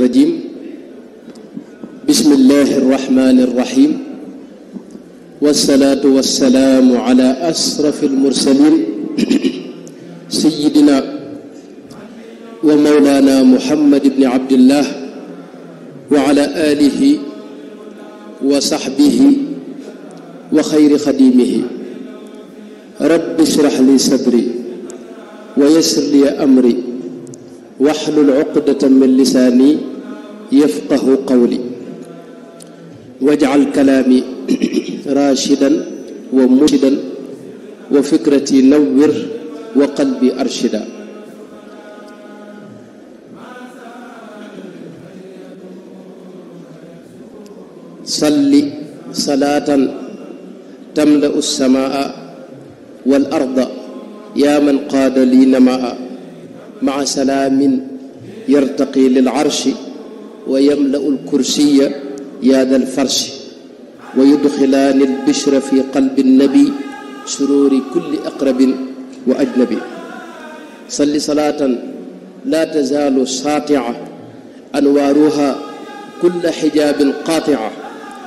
الرجيم بسم الله الرحمن الرحيم والصلاة والسلام على أشرف المرسلين سيدنا ومولانا محمد بن عبد الله وعلى آله وصحبه وخير خديمه رب اشرح لي صدري ويسر لي أمري واحلل عقدة من لساني يفقه قولي واجعل كلامي راشدا ومرشدا وفكرتي نور وقلبي أرشدا صل صلاة تملأ السماء والأرض يا من قاد لي نماء مع سلام يرتقي للعرش ويملأ الكرسي يا ذا الفرش ويدخلان البشر في قلب النبي سرور كل أقرب وأجنبي صل صلاة لا تزال ساطعة أنوارها كل حجاب قاطعة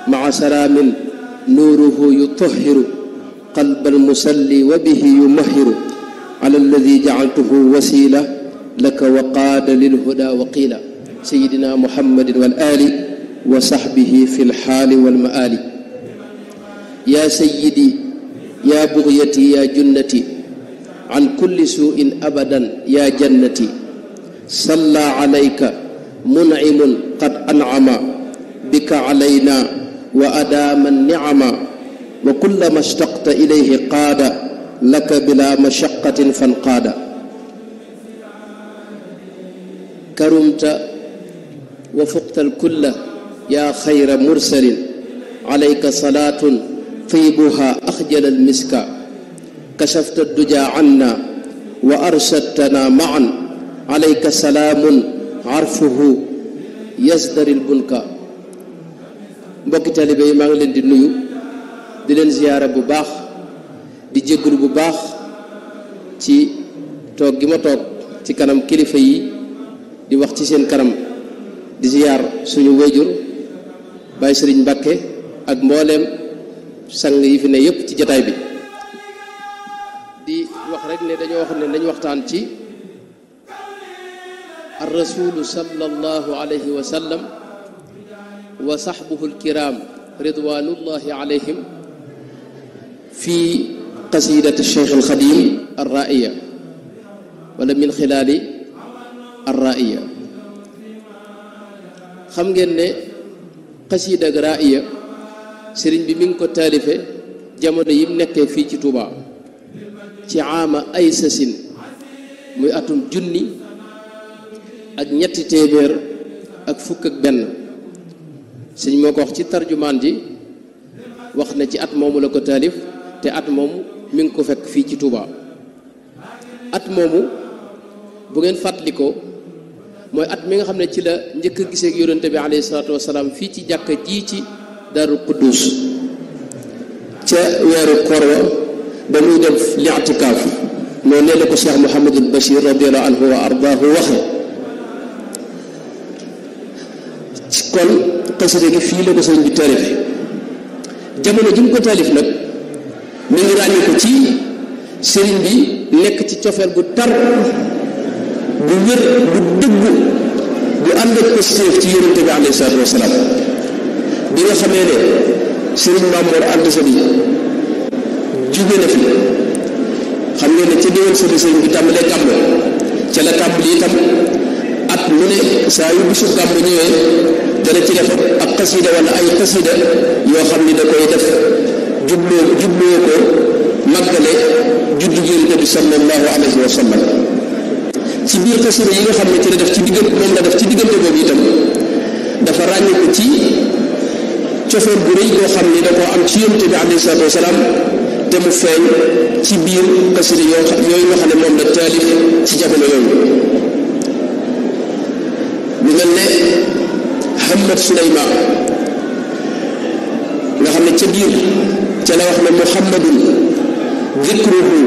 مع سلام نوره يطهر قلب المصلي وبه يمهر على الذي جعلته وسيلة لك وقاد للهدى وقيل سيدنا محمد والآل وصحبه في الحال والمآل يا سيدي يا بغيتي يا جنتي عن كل سوء أبدا يا جنتي صلى عليك منعم قد أنعم بك علينا وأدام النعم وكلما اشتقت إليه قاد لك بلا مشقة فانقاد كرمت وفقت الكل يا خير مرسل عليك صلاة طيبها أخجل المسك كشفت الدجى عنا وأرشدتنا معا عليك سلام عرفه يصدر البنكا mbokki taalibe yi maa ngi leen di nuyu di leen ziyaara bu baax di jégalu bu baax ci toog gi ma toog ci kanam kilifa yi di wax ci seen kanam di ziyaar suñu wéjur Baye Sëriñ Mbàkke ak mbooleem sang yi fi ne yépp ci jataay bi di wax rek ne dañoo wax ne nañ waxtaan ci ar rasulu sallallahu alayhi wa sallam wa sahbuhu alkiram ridwanullahi alayhim fi qasidati Cheikh al-Khadim ar-Ra'iya wala min xilaali ar-Ra'iya xam ngeen ne qasida ak Ra'iya sëriñ bi mi ngi ko taalife jamono yi mu nekkee fii ci Touba ci aama ay sasin muy atum junni ak ñetti téeméer ak fukk ak benn sëñ moo ko wax ci tarjumaan ji wax na ci at moomu la ko taalif te at moomu mi ngi ko fekk fii ci Touba at moomu bu ngeen fàttalikoo mooy at mi nga xam ne ci la njëkk a gisee ak yonente bi alayhi salaatu wasalaam fii ci jàkka ji ci Daarul Quddus ca weeru koor wa ba muy def li'tikaaf noonu nee la ko Cheikh Mouhamadul Bachir radiyallahu anhu wa ardaahu waxe kon xasida gi fii la ko sëñ bi taalif jamono ji mu ko taalif nag mi ngi ràññi ko ci sëriñ bi nekk ci cofeel gu tar bu wér bu dëggu bu ànd ak pëstéef ci yonente bi alayhi salaatu wasalaam bi nga xamee ne sëriñ Mamoor Anta Sali jóge na fi xam ngeen ne ca déwén sa sëriñ bi tàmbalee gàmm ca la tàmbali itam at mu ne saa yu bisu gàmm ñëwee dana ci def ak xasida wala ay xasida yoo xam ni da koy def jubloo ko màggale juddu Yonent bi sallallahu alayhi wa sallam ci biir xasida yi nga xam ne ci la def ci diggante moom la def ci diggante boobu itam dafa ràññee ko ci cofeel bu rëy boo xam ni da koo am ci Yonent bi alayhi salaatu wa salaam te mu feeñ ci biir xasida yooyu nga xam ne moom la taalif ci jamono yooyu lu mel ne Muhammad Suleymaan nga xam ne ca biir ca la wax ne Muhammadun dikruhu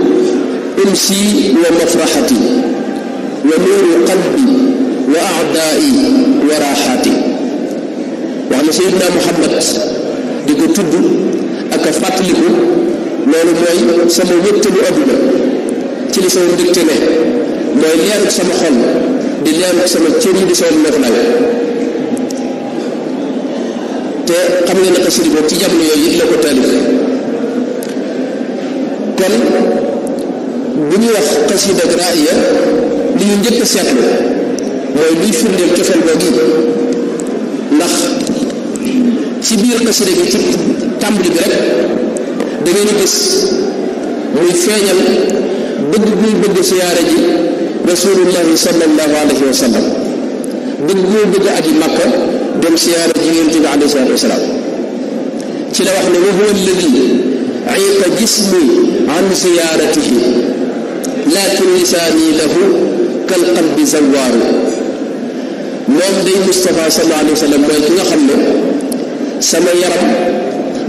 umsi wa mafraxati wa nuuru qalbi wa aadaai wa raaxaati wax na Seydina Muhammad di ko tudd ak a fàttaliku loolu mooy sama wéttalu àdduna ci li sama mbégte ne mooy leeruk sama xol di leeruk sama cër yi di sama noflaay te xam nga ne xasida boobu ci jamono yooyu it la ko taalif kon bu ñuy wax xasida ak raaya li ñu njëkk a seetlu mooy liy firndeel cofeel googu ndax ci biir xasida gi ci tàmbali bi rek da ngeen gis muy feeñal bëgg muy bëgg siyaare ji rasulullahi sallallahu alayhi wa sallam bëgg muy bëgg aji Makka dem siyaare ji yonent bi alayhi salaatu wa salaam ci la wax ne wa huwa alladi ayqa jismi an ziyaaratihi lakin lisaani lahu kal qalbi zawaaru moom day Mustafa sallallahu alayhi wa sallam mooy ki nga xam ne sama yaram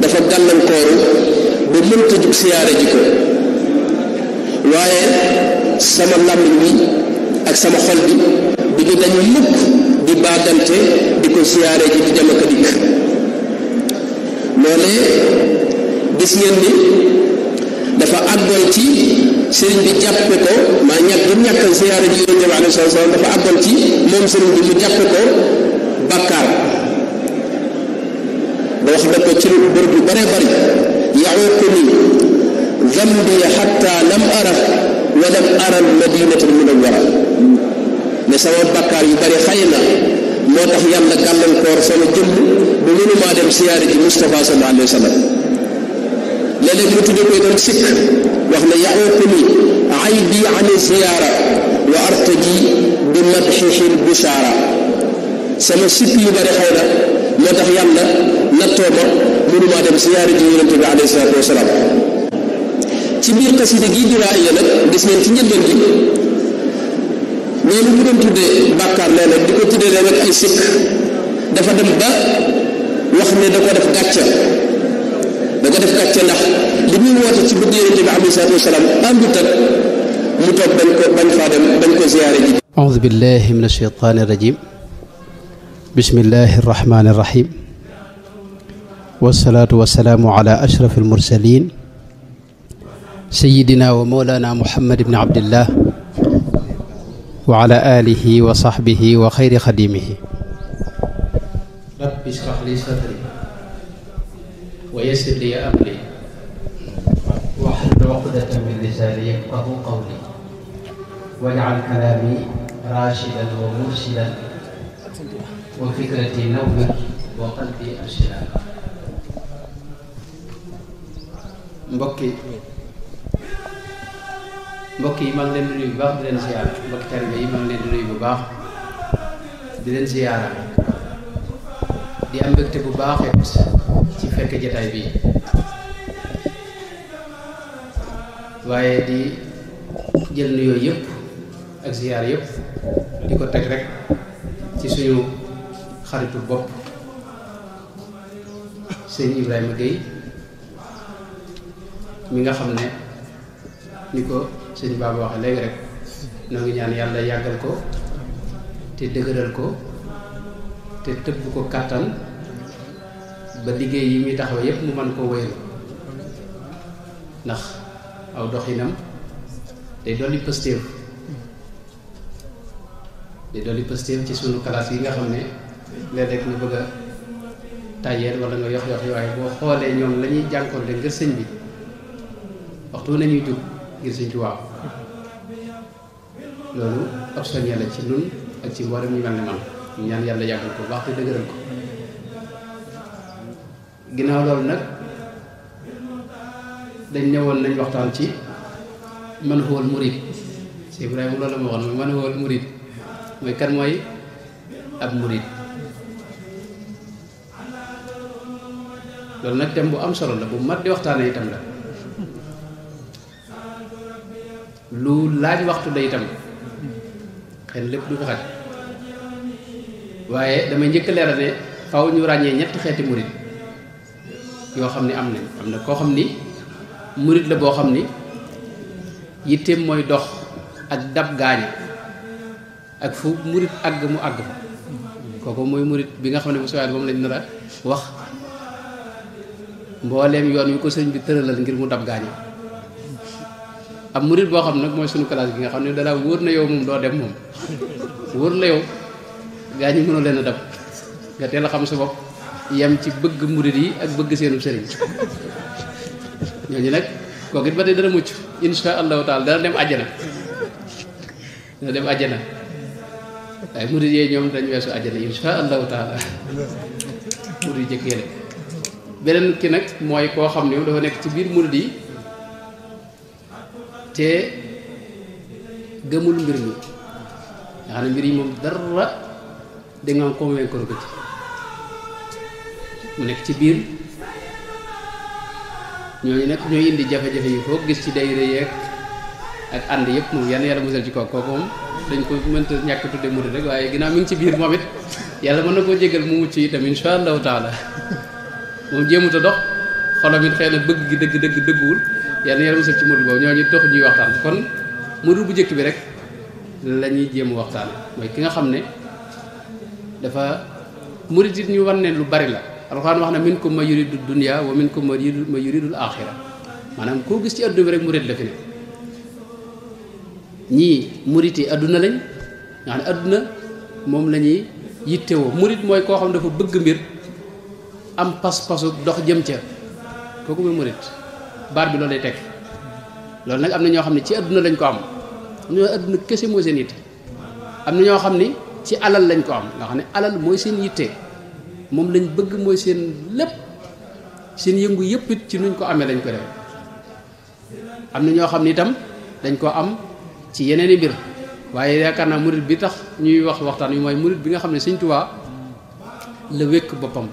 dafa gàllankooru ba mënta jug siyaare ji ko waaye sama làmmiñ bi ak sama xol bi du ñu dañu mukk di baagante di ko siyaare ji di dem ak a dikk loolee gis ngeen ni dafa àggoon ci sëriñ bi jàppe ko maa ñàkk bu ñàkkal siyaare ji yonent bi alayhi salaatu wa salaam dafa àggoon ci moom sëriñ bi mu jàppe ko bàkkaar ba wax na ko ci bërëb yu bare bari yaququni zambi xatta lam ara wa lam ara almadinata almunawwara ne sama bàkkaar yu bari xëy na moo tax yàlla gàllankoor sama jëmm bu mënumaa dem siyaare ji Mustafa sallallahu alayhi wa sallam léeg-léeg mu tuddee ko itam sikk wax ne yaququni aybi an ziyaara wa artaji bi madxihi lbusaara sama sikk yu bari xëy na moo tax yàlla nattoo ma mënumaa dem siyaare ji yonent bi alayhi salaatu wa salaam ci biir xasida gi di raaya nag gis ngeen ci njëlbeen gi noonu mu doon tuddee bàkkaar léeg-léeg di ko tuddee léeg-léeg ay sikk dafa dem ba wax ne da ko def gàcca ndax li muy woote ci bëgg yonent bi alayhi salaatu wa salaam àndut ak mu toog bañ faa dem bañ ko ziyaare ji. auzu billahi min ashaytaani rajim bismillahi rahmaani rahim wasalaatu wasalaamu ala ashraf almursalin sayidina wa mawlana muhammad ibni abdillah wa ala alihi wa sahbihi wa xayri xadimihi rabbi ishrah li sadri wa yassir li amri wahlul uqdatan min lisani yafqahu qawli waj'al kalami rashidan wa murshidan wa fikrati nawwir wa qalbi arshida mbokk yi maa ngi leen di nuyu bu baax di leen ziyaara mbokki taalibe yi maa ngi leen di nuyu bu baax di leen ziyaara di am mbégte bu baax ci fekk jataay bi waaye di jël nuyoo yëpp ak ziyaar yëpp di ko teg rek ci suñu xaritu bopp sëñ Ibrahima Gueye mi nga xam ne ni ko sëñ Baba waxe léegi rek noo ngi ñaan yàlla yàggal ko te dëgëral ko te tëbb ko kàttan ba liggéey yi muy taxaw yépp mu mën koo wéyal ndax aw doxinam day dolli pëstéef ci sunu classe yi nga xam ne léeg-léeg ñu bëgg a tàyyeel wala nga yox yi waaye boo xoolee ñoom la ñuy jànkoonte ngir sëñ bi waxtu nañuy jóg ngir sëñ Tuubaa loolu ab soññee la ci nun ak ci mboolem ñu mel ne man ñu ñaan yàlla yàggal ko baax te dëgëral ko ginnaaw loolu nag dañ ñëwoon nañ waxtaan ci man huwal murid si Ibrahima loolu la ma waxoon mooy man huwal murid mooy kan mooy ab murid loolu nag thème bu am solo la bu mat di waxtaanee itam la lu laaj waxtu la itam xëy na lépp du fi xaj waaye damay njëkk leeral ne faw ñu ràññee ñetti xeeti murid yoo xam ne am na koo xam ni murid la boo xam ni yitteem mooy dox ak dab gaaña ak fu murit àgg mu àgg fa kooku mooy murit bi nga xam ne bu soobee moom lañ nar a wax mbooleem yoon wi ko sëriñ bi tëralal ngir mu dab gaañu ab murit boo xam nag mooy sunu classe gi nga xam ne dalaa wóor na yow moom doo dem moom wóor la yow gaañu mënoo leen a dab nga teel a xam sa bopp yem ci bëgg murit yi ak bëgg seenu sëriñ ñooñu nag kooku it ba tey dana mucc insha allahu taala dana dem àjjana waaye murit yee ñoom dañ weesu àjjana insha allahu taala murit jëkk yële beneen ki nag mooy koo xam ne dafa nekk ci biir murit yi te gëmul mbir mi nga xam ne mbir yi moom dara da nga convaincre ko ci mu nekk ci biir ñooñu nag ñooy indi jafe-jafe yi foo gis ci dayre yeeg ak ànd yëpp moom yenn yàlla musal ci kooku moom dañ ko mënta ñàkk tudde murid rek waaye ginnaaw mi ngi ci biir moom it yàlla mën na koo jégal mu mucc itam insha allahu taala moom jéemut a dox xolam it xëy na bëgg gi dëgg dëgguwul yàlla yàlla musal ci murid boobu ñooñu dox ñuy waxtaan kon murid bu njëkk bi rek la ñuy jéem waxtaan mooy ki nga xam ne dafa murid it ñu wan ne lu bari la alxuraan wax na minkum man yuridu dunya wa minkum man yuridul axira maanaam koo gis ci adduna bi rek murid la fi ne ñii murid yi adduna lañ nga xam ne adduna moom la ñuy yittewoo murid mooy koo xam ne dafa bëgg mbir am pas-pasu dox jëm ca kooku mooy murid baat bi loolu lay teg loolu nag am na ñoo xam ne ci adduna lañ ko am ñoo adduna kese mooy seen yitte am na ñoo xam ne ci alal lañ ko am nga xam ne alal mooy seen yitte moom lañ bëgg mooy seen lépp seen yëngu yëpp it ci nuñ ko amee lañ ko def am na ñoo xam ne itam dañ ko am ci yeneen i mbir waaye yaakaar naa murid bi tax ñuy waxtaan wi mooy murid bi nga xam ne Sëñ Tuubaa la wékk boppam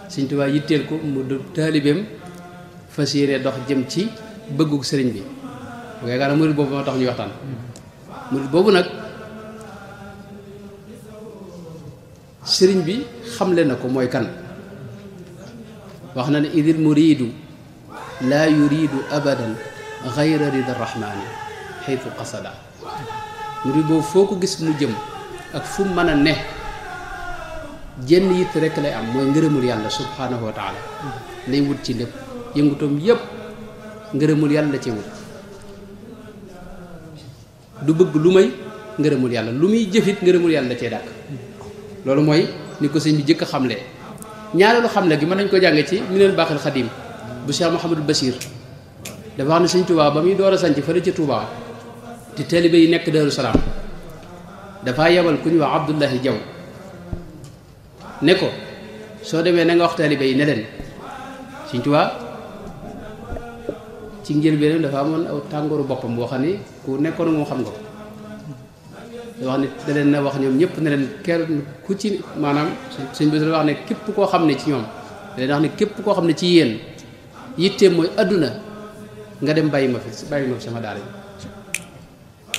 Sëñ Tuubaa yitteel ko mu du taalibeem fas yéene dox jëm ci bëggug sëriñ bi yaakaar naa murid boobu moo tax ñuy waxtaan murid boobu nag sëriñ bi xamle na ko mooy kan wax na ne idil muridu laa yuridu abadan gayra rida rahmaani xaytu qasada murid boobu foo ko gis mu jëm ak fu mën a ne jenn yitt rekk lay am mooy ngërëmul yàlla subhanahu wa taala lay wut ci lépp yëngutoom yépp ngërëmul yàlla la ci wut du bëgg lu may ngërëmul yàlla lu muy jëfit ngërëmul yàlla la cee dàkk loolu mooy ni ko sëñ bi jëkk a xamle ñaareelu xamle gi mën nañ ko jànge ci minal baaxil xadim bu Cheikh Mouhamadou Bachir dafa wax ne sëñ Touba ba muy door a sanc fële ca Touba te taalibe yi nekk Daaru Salaam dafaa yebal ku ñu wax Abdullahi Jaw ne ko soo demee na nga wax taalibe yi ne leen sëñ Touba ci njëlbéenam dafa amoon aw tàngooru boppam boo xam ne ku nekkoon moom xam nga ko wax ne da leen na wax ñoom ñëpp ne leen kenn ku ci maanaam suñ bés wax ne képp koo xam ne ci ñoom da leen wax ne képp koo xam ne ci yéen yitteem mooy adduna nga dem bàyyi ma fi sama daara ji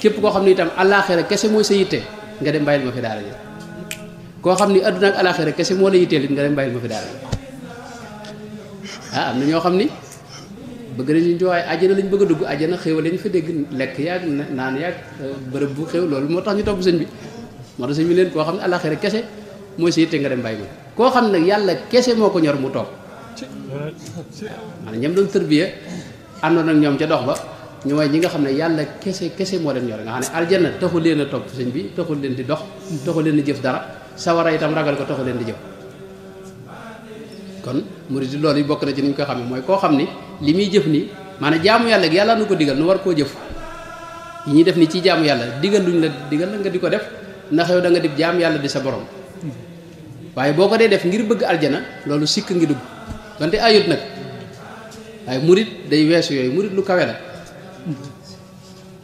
képp koo xam ne itam alaaxira kese mooy sa yitte nga dem bàyyil ma fi daara ji koo xam ni adduna ak alaaxira kese moo la yitteel it nga dem bàyyil ma fi daara ji am na ñoo xam ni bëgg nañu ñu waaye àjjana lañ bëgg a dugg àjjana xéwal lañ fa dégg lekk yaag naan yaag bërëb bu xéw loolu moo tax ñu topp sëñ bi moo tax sëñ bi leen koo xam ne àllaaxira kese mooy sa yitte nga dem bàyyi ma koo xam ne yàlla kese moo ko ñor mu toog maanaam ñam doon tërbiya àndoon ak ñoom ca dox ba ñu mooy ñi nga xam ne yàlla kese moo leen ñor nga xam ne aljanna taxul leen a topp sëñ bi taxul leen di dox taxul leen di jëf dara sawara itam ragal ko taxul leen di jëf kon murid loolu yi bokk na ci ni ñu ko xamee mooy koo xam ni li muy jëf ni maanaam jaamu yàlla gi yàlla nu ko digal nu war koo jëf yi ñuy def ni ci jaamu yàlla digal luñ la digal la nga di ko def ndax yow da nga di jaamu yàlla di sa borom waaye boo ko dee def ngir bëgg aljana loolu sikk ngi dugg donte ayut nag waaye murid day weesu yooyu murid lu kawe la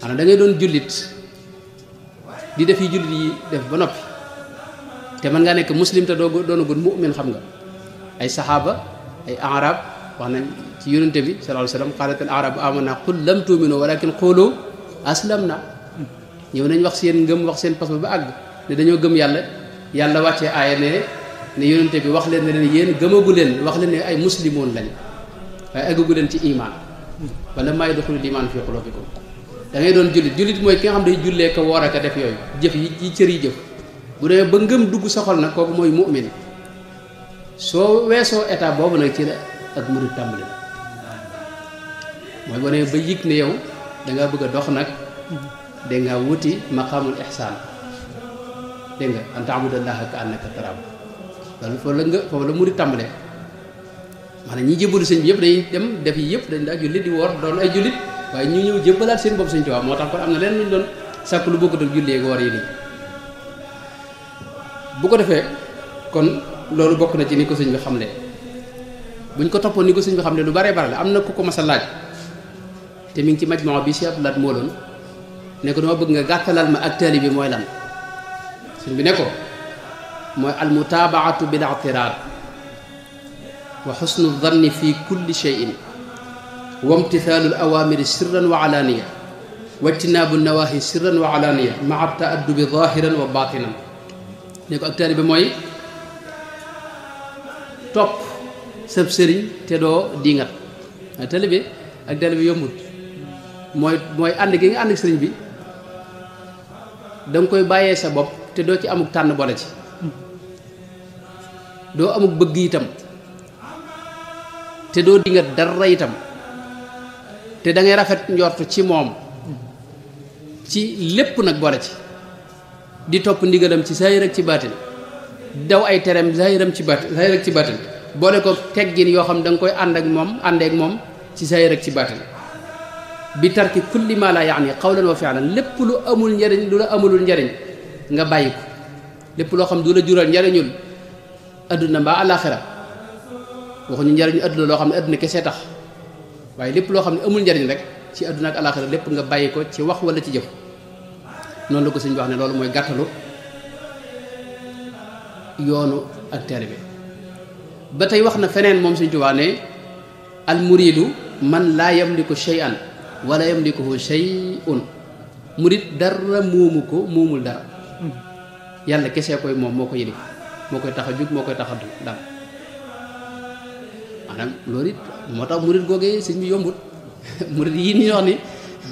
maanaam da ngay doon jullit di def yi jullit yi def ba noppi te mën ngaa nekk muslim te doonagul mu'min xam nga ay saxaaba ay arab wax nañ ci yonente bi sallallahu alayhi wasallam qaalatil arabu amanna qul lam tu'minu walakin qulu aslamna ñëw nañ wax seen ngëm wax seen pas ba àgg ne dañoo gëm yàlla wàccee aaya ne yonente bi wax leen ne leen yéen gëmagu leen wax leen ne ay muslimoon lañ waaye àggagu leen ci iman wala maa yadxulul iman fi qulubikum da ngay doon jullit mooy ki nga xam day jullee ko woor ak a def yooyu jëf yi cër yi jëf bu demee ba ngëm dugg sa xol nag kooku mooy mu'min soo weesoo état boobu nag ci la ak murid tàmbali mooy boo nee ba yëg ne yow da ngaa bëgg a dox nag dégg nga wuti maqaamul ihsaan dégg nga an ta'budallaha ka annaka taraahu loolu foofu la murid tàmbalee maanaam ñi jébbalu sëñ bi yëpp dañuy dem def yi yëpp dañ daa jullit di woor doon ay jullit waaye ñu ñëw jébbalaat seen bopp sëñ Tuubaa moo tax kon am na leen lu ñu doon sàkk lu bokkut ak julli ak woor yi nii bu ko defee kon loolu bokk na ci ni ko sëñ bi xamle buñ ko toppoon ni ko sëñ bi xamle lu bare bare la am na ku ko mas a laaj te mi ngi ci majmaa bi si ab laat moo doon ne ko dama bëgg nga gàttalal ma ak taalibe bi mooy lan sëñ bi ne ko mooy al mutaabaatu bil i'tiraad wa xusnu danni fi kulli shay'in wa imtithaalu al awaamiri sirran wa alaaniya wa ijtinaabu nawaahi sirran wa alaaniya maa taaddubi zaahiran wa baatinan ne ko ak taalibe bi mooy topp sab sëriñ te doo diingat waaye taalibe bi ak taalibe bi yombut mooy ànd gi nga ànd ak sëriñ bi danga koy bàyyee sa bopp te doo ci amuk tànn boole ci doo amuk bëgg itam te doo dingat dara itam te da ngay rafet njortu ci moom ci lépp nag boole ci di topp ndigalam ci saahir ak ci baatin daw ay tereem saahir ak ci baatin boole ko teggin yoo xam da nga koy àndeek moom ci saahir ak ci baatin bi tarki kulli ma la yaani qawlan wa fi'lan lépp lu amul njariñ lu la amulul njariñ nga bàyyi ko lépp loo xam du la jural njariñul adduna mbaa àllaaxira waxuñu njariñu adduna loo xam ne adduna kese tax waaye lépp loo xam ne amul njariñ rek ci adduna ak àllaaxira lépp nga bàyyi ko ci wax wala ci jëf noonu la ko sëñ bi wax ne loolu mooy gàttalu yoonu ak taalibe bi ba tey wax na feneen moom sëñ Tuubaa ne al muridu man laa yamliku shay'an wala yamlikuhu shay'un murid dara moomul dara yàlla kese koy moom moo ko yëlif moo koy tax a jug moo koy tax a dal maanaam loolu it moo tax murid googee sëñ bi yombut murid yi ni wax ni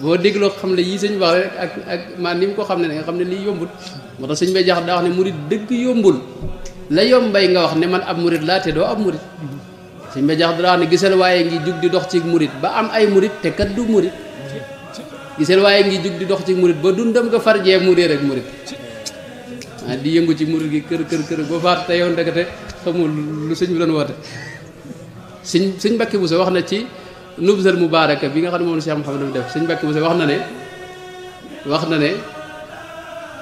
boo dégloo xam ne yii sëñ bi wax rek ak man ni mu ko xam ne nga xam ne lii yombut moo tax sëñ bay jax daa wax ne murid dëgg yombul la yombay nga wax ne man ab murid laa te doo ab murid sëñ bay jax daa wax ne gisal waaye ngi jug di dox ci murid ba am ay murid te kat du murid gisal waaye ngi jug di dox ci murid ba dundam nga farjee mu réer ak murid di yëngu ci murid gi kër ba faat te yow ndekete xamul lu sëñ bi doon woote sëñ Mbàkke Buso wax na ci nubzal mubaaraka bi nga xam ne moom la Cheikh Mouhamadou def sëñ Mbàkke Buso wax na ne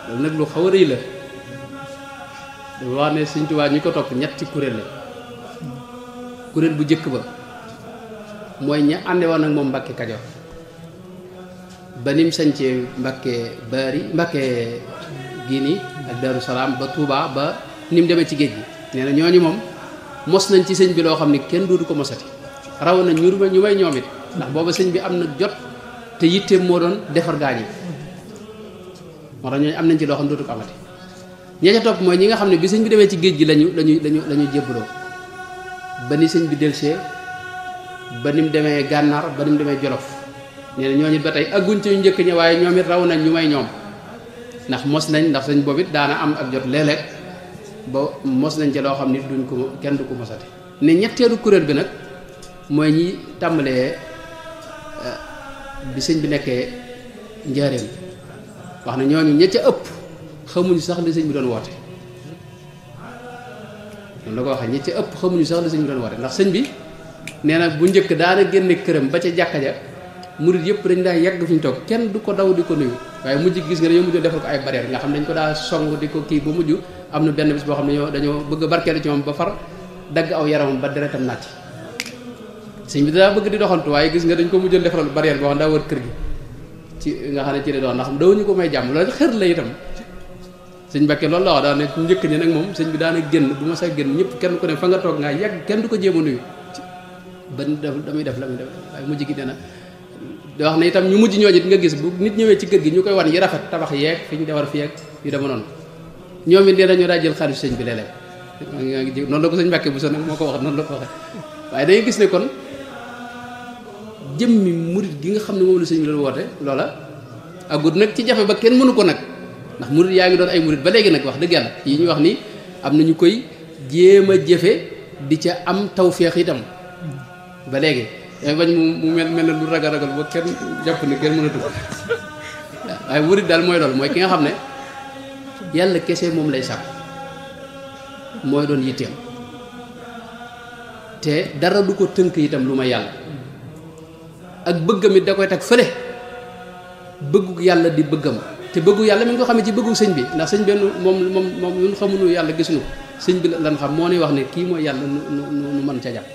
loolu nag lu xaw a rëy la dafa wax ne sëñ Tuubaa ñi ko topp ñetti kuréel la kuréel bu jëkk ba mooy ña ànde woon ak moom Mbàkke Kajoor ba nim sañcee Mbàkke gii nii ak Daaru Salaam ba Touba ba ni mu demee ci géej gi nee na ñooñu moom mos nañ ci sëñ bi loo xam ne kenn dootu ko mosati raw na ñu may ñoom it ndax booba sëñ bi am na jot te yitteem moo doon defar gaañ yi moo tax ñooñu am nañ ci loo xam ne dootu ko amati ña ca topp mooy ñi nga xam ne bi sëñ bi demee ci géej gi lañu jébbaloo ba ni sëñ bi delsee ba ni mu demee gànnaar ba ni mu demee jolof nee na ñooñu ba tey agguñ ci ñu njëkk ña waaye ñoom it raw nañ ñu may ñoom ndax mos nañ ndax sëñ boobu it daana am ak jot léeg-léeg ba mos nañ ci loo xam ni duñ ko kenn du ko mosati ne ñetteelu kuréel bi nag mooy ñi tàmbalee bi sëñ bi nekkee njaareem wax na ñooñu ña ca ëpp xamuñu sax li sëñ bi doon woote noonu la ko waxee ña ca ëpp xamuñu sax li sëñ bi doon woote ndax sëñ bi nee na bu njëkk daana génne këram ba ca jàkka ja murid yëpp dañ daa yàgg fi ñu toog kenn du ko daw di ko nuyu waaye mujj gis nga dañoo mujj defal ko ay barrière nga xam ne dañ ko daa song di ko kii ba mujj am na benn bis boo xam ne dañoo bëgg a barkeelu ci moom ba far dagg aw yaramam ba deretam nàcc sëñ bi daa bëgg di doxantu waaye gis nga dañ ko mujjoon defaral barrière boo xam daa wër kër gi ci nga xam ne ci la doon ndax dawuñu ko may jàmm loolu xër la itam sëñ Mbàkke loolu la wax daal ne njëkk ñi nag moom sëñ bi daana génn bu ma sa génn ñëpp kenn ku ne fa nga toog ngaa yàgg kenn du ko jéem a nuyu ba damuy def la muy def waaye mujj gi nee na da wax ne itam ñu mujj ñooñu nga gis bu nit ñëwee ci kër gi ñu koy wan yi rafet tabax yeeg fi ñu defar fi yeeg yu dema noonu ñoom it nee nañu daa jël xaalis sëñ bi léeg-léeg noonu la ko sëñ Mbàkke bu so nag moo ko wax noonu la ko waxee waaye dangay gis ne kon jëmmi murit gi nga xam ne moom la sëñ bi doon woote loola agut nag ci jafe ba kenn mënu ko nag ndax murid yaa ngi doon ay murid ba léegi nag wax dëgg yàlla yi ñuy wax ni am na ñu koy jéem a jëfe di ca am tawféex itam ba léegi bañ mu mel na lu ragal ba kenn jàpp ni kenn mënatu ko waaye murid daal mooy loolu mooy ki nga xam ne yàlla kese moom lay sàkk mooy doon yitteem te dara du ko tënk itam lu ma yàlla ak bëggam it da koy teg fële bëggu yàlla di bëggam te bëggu yàlla mi ngi ko xamee ci bëggu sëñ bi ndax sëñ benn moom ñun xamuñu yàlla gisuñu sëñ bi lan xam moo nuy wax ne kii mooy yàlla nu mën ca jàpp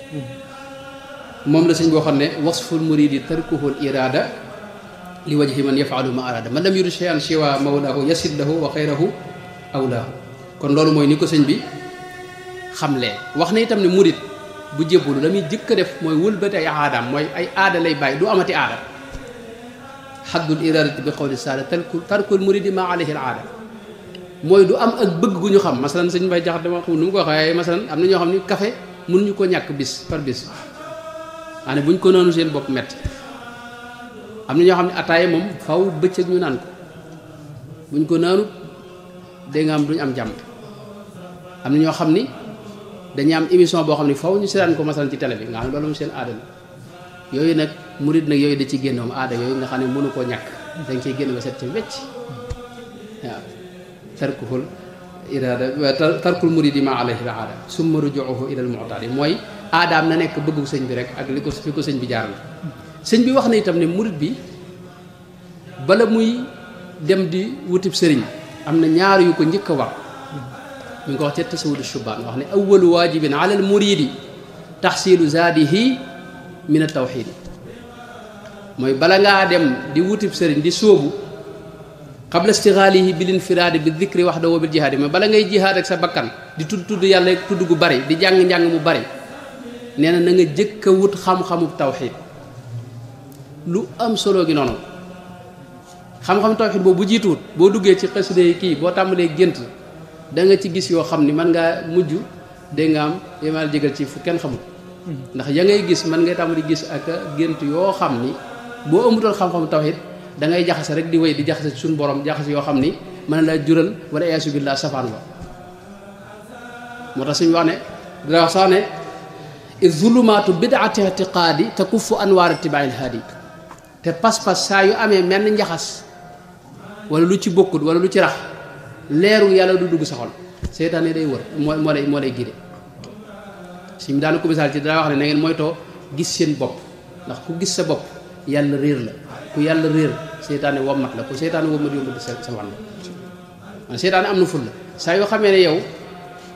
moom la sëñ boo xam ne wasful muridi tarkuhul irada li wajhi man yafalu ma arada man lam yurid shay'an siwa mawlahu yasid lahu wa xayrahu awlaahu kon loolu mooy ni ko sëñ bi xamlee wax na itam ne murid bu jébbalu la muy jëkk a def mooy wëlbati ay aadaam mooy ay aada lay bàyyi du amati aada xaddul iradati bi xawli saada tarkul muridi ma alayhi al aada mooy du am ak bëgg gu ñu xam masalan sëñ Mbay Jaxate dama xam nu mu ko waxee masalan am na ñoo xam ni café mënuñu ko ñàkk bis par bis maa ne buñ ko noonu seen bopp metti am na ñoo xam ne ataaya moom faw bëccëg ñu naan ko buñ ko naanut dégg nga am duñ am jàmm am na ñoo xam ni dañuy am émission boo xam ne faw ñu seetaan ko masalan ci télé bi nga xam ne loolu mu seen aada la yooyu nag murid nag yooyu da ci génn moom aada yooyu nga xam ne mënu koo ñàkk dañ ciy génn ba set ci wecc waaw tarkuhul irada tarkul muridi ma alayhi al aada summa rujuuhu ila al mu'tadi mooy aadaam na nekk bëggu sëñ bi rek ak li ko fi ko sëñ bi jaar la sëñ bi wax na itam ne murid bi bala muy dem di wutib sëriñ am na ñaar yu ko njëkk a war mi ngi ko wax ca tasawudu shubaan wax ne awalu waajibin ala al muridi taxsilu zaadihi min at tawxid mooy bala ngaa dem di wutib sëriñ di sóobu qabla istighalihi bil infiraadi bi dikri wahdahu bil jihaadi mooy bala ngay jihaad ak sa bakkan di tudd yàlla tudd gu bari di jàng-njàng mu bari nee na nga jëkk a wut xam-xamu tawxid lu am solo gi noonu xam-xamu tawxid boobu bu jiituwut boo duggee ci xasida yi kii boo tàmbalee gént da nga ci gis yoo xam ni mën ngaa mujj dégg nga am yemal jégal ci fu kenn xamul ndax ya ngay gis mën ngay tàmbali gis ak gént yoo xam ni boo amutoon xam-xamu tawxid da ngay jaxase rek di wéy di jaxase suñu borom jaxase yoo xam ni mën na laa jural wala iyaasu billah safaan ba moo tax suñu wax ne dina wax sax ne zulumaatu bidaati itiqaadi takuffu anwaar itibaail haadi te pas-pas saa yu amee mel njaxas wala lu ci bokkut wala lu ci rax leeru yàlla du dugg sa xol seytaane day wër moo lay gide suñu daana ko misaal ci dana wax ne na ngeen moytoo gis seen bopp ndax ku gis sa bopp yàlla réer la ku yàlla réer seytaane wommat la ku seytaane wommat yomb di sa wan la seytaane am na ful la saa yoo xamee ne yow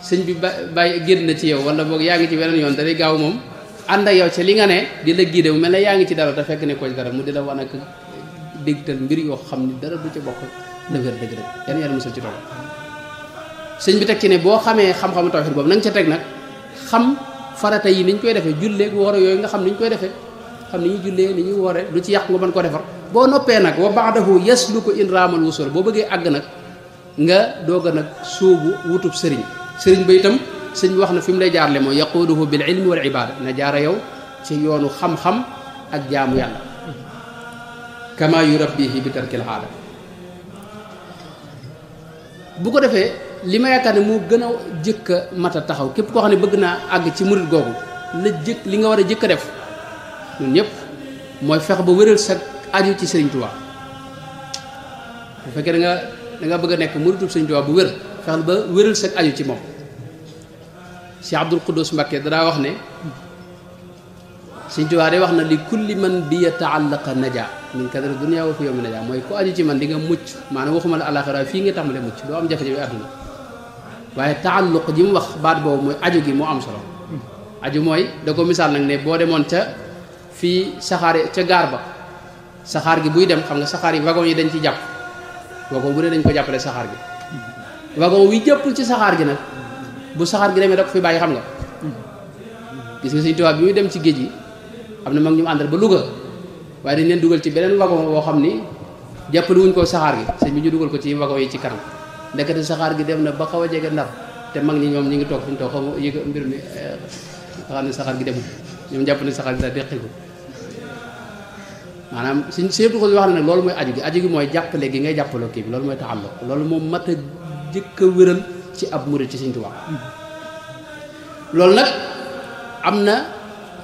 sëñ bi bàyyi génn na ci yow wala boog yaa ngi ci beneen yoon da day gaaw moom ànd ak yow ca li nga ne di la gide mu mel ne yaa ngi ci dara te fekk ne ko dara mu di la wan ak dégtal mbir yoo xam ni dara du ca bokk la wér dëgg rek yan yàlla musal ci tool sëñ bi teg ci ne boo xamee xam-xamu tawhid boobu na nga ca teg nag xam farata yi ni ñu koy defee julleeg woore yooyu nga xam ni ñu koy defee xam ni ñuy jullee ni ñuy woore lu ci yàq nga mën ko defar boo noppee nag wa ba'dahu yasluku in raamal wusul boo bëggee àgg nag nga doog a nag sóobu wutub sëriñ ba itam sëñ bi wax na fi mu lay jaarle mooy yaquuduhu bil ilmi wal ibada na jaara yow ci yoonu xam-xam ak jaamu yàlla kama yurabbihi bi tarkil aada bu ko defee li ma yaakaar ne moo gën a jëkk a mat a taxaw képp koo xam ne bëgg naa àgg ci murit googu li nga war a jëkk a def ñun ñëpp mooy fex ba wéral sa aju ci Sëriñ Tuubaa bu fekkee da nga bëgg a nekk muritub Sëriñ Tuubaa bu wér fex ba wéral sa aju ci moom Cheikh Abdul Quddus Mbakke danaa wax ne Sëriñ Tuubaa day wax na li kulli man bi yata'allaqa naja min kadari dunya wa fi yawmi naja mooy ku aju ci man di nga mucc maanaam waxuma la àllaaxira fii nga tàmbalee mucc doo am jafe-jafe àdduna waaye taalluq ji mu wax baat boobu mooy aju gi moo am solo aju mooy da ko misaal nag ne boo demoon ca fii saxaar ca gaar ba saxaar gi buy dem xam nga saxaar yi wagon yi dañ ci jàpp wagon bu dee dañ ko jàppale saxaar gi wagon wi jëppul ci saxaar gi nag bu saxaar gi demee da ko fi bàyyi xam nga gis nga Sëriñ Tuubaa bi muy dem ci géej gi am na mag ñu àndal ba Louga waaye dañ leen dugal ci beneen wagon boo xam ni jàppale wuñ ko saxaar gi sëñ bi ñu dugal ko ci wagon yi ci kanam ndekete saxaar gi dem na ba xaw a jege Ndar te mag ñi ñoom ñi ngi toog fi ñu toog xaw yëg mbir mi nga xam ne saxaar gi demul ñoom jàpp ne saxaar gi daal deqi ko maanaam suñ seetu ko wax ne nag loolu mooy aju gi mooy jàppale gi ngay jàppaloo kii bi loolu mooy taxalluq loolu moom mat a jëkk a wéral ci ab murid ci Sëñ Tuubaa loolu nag am na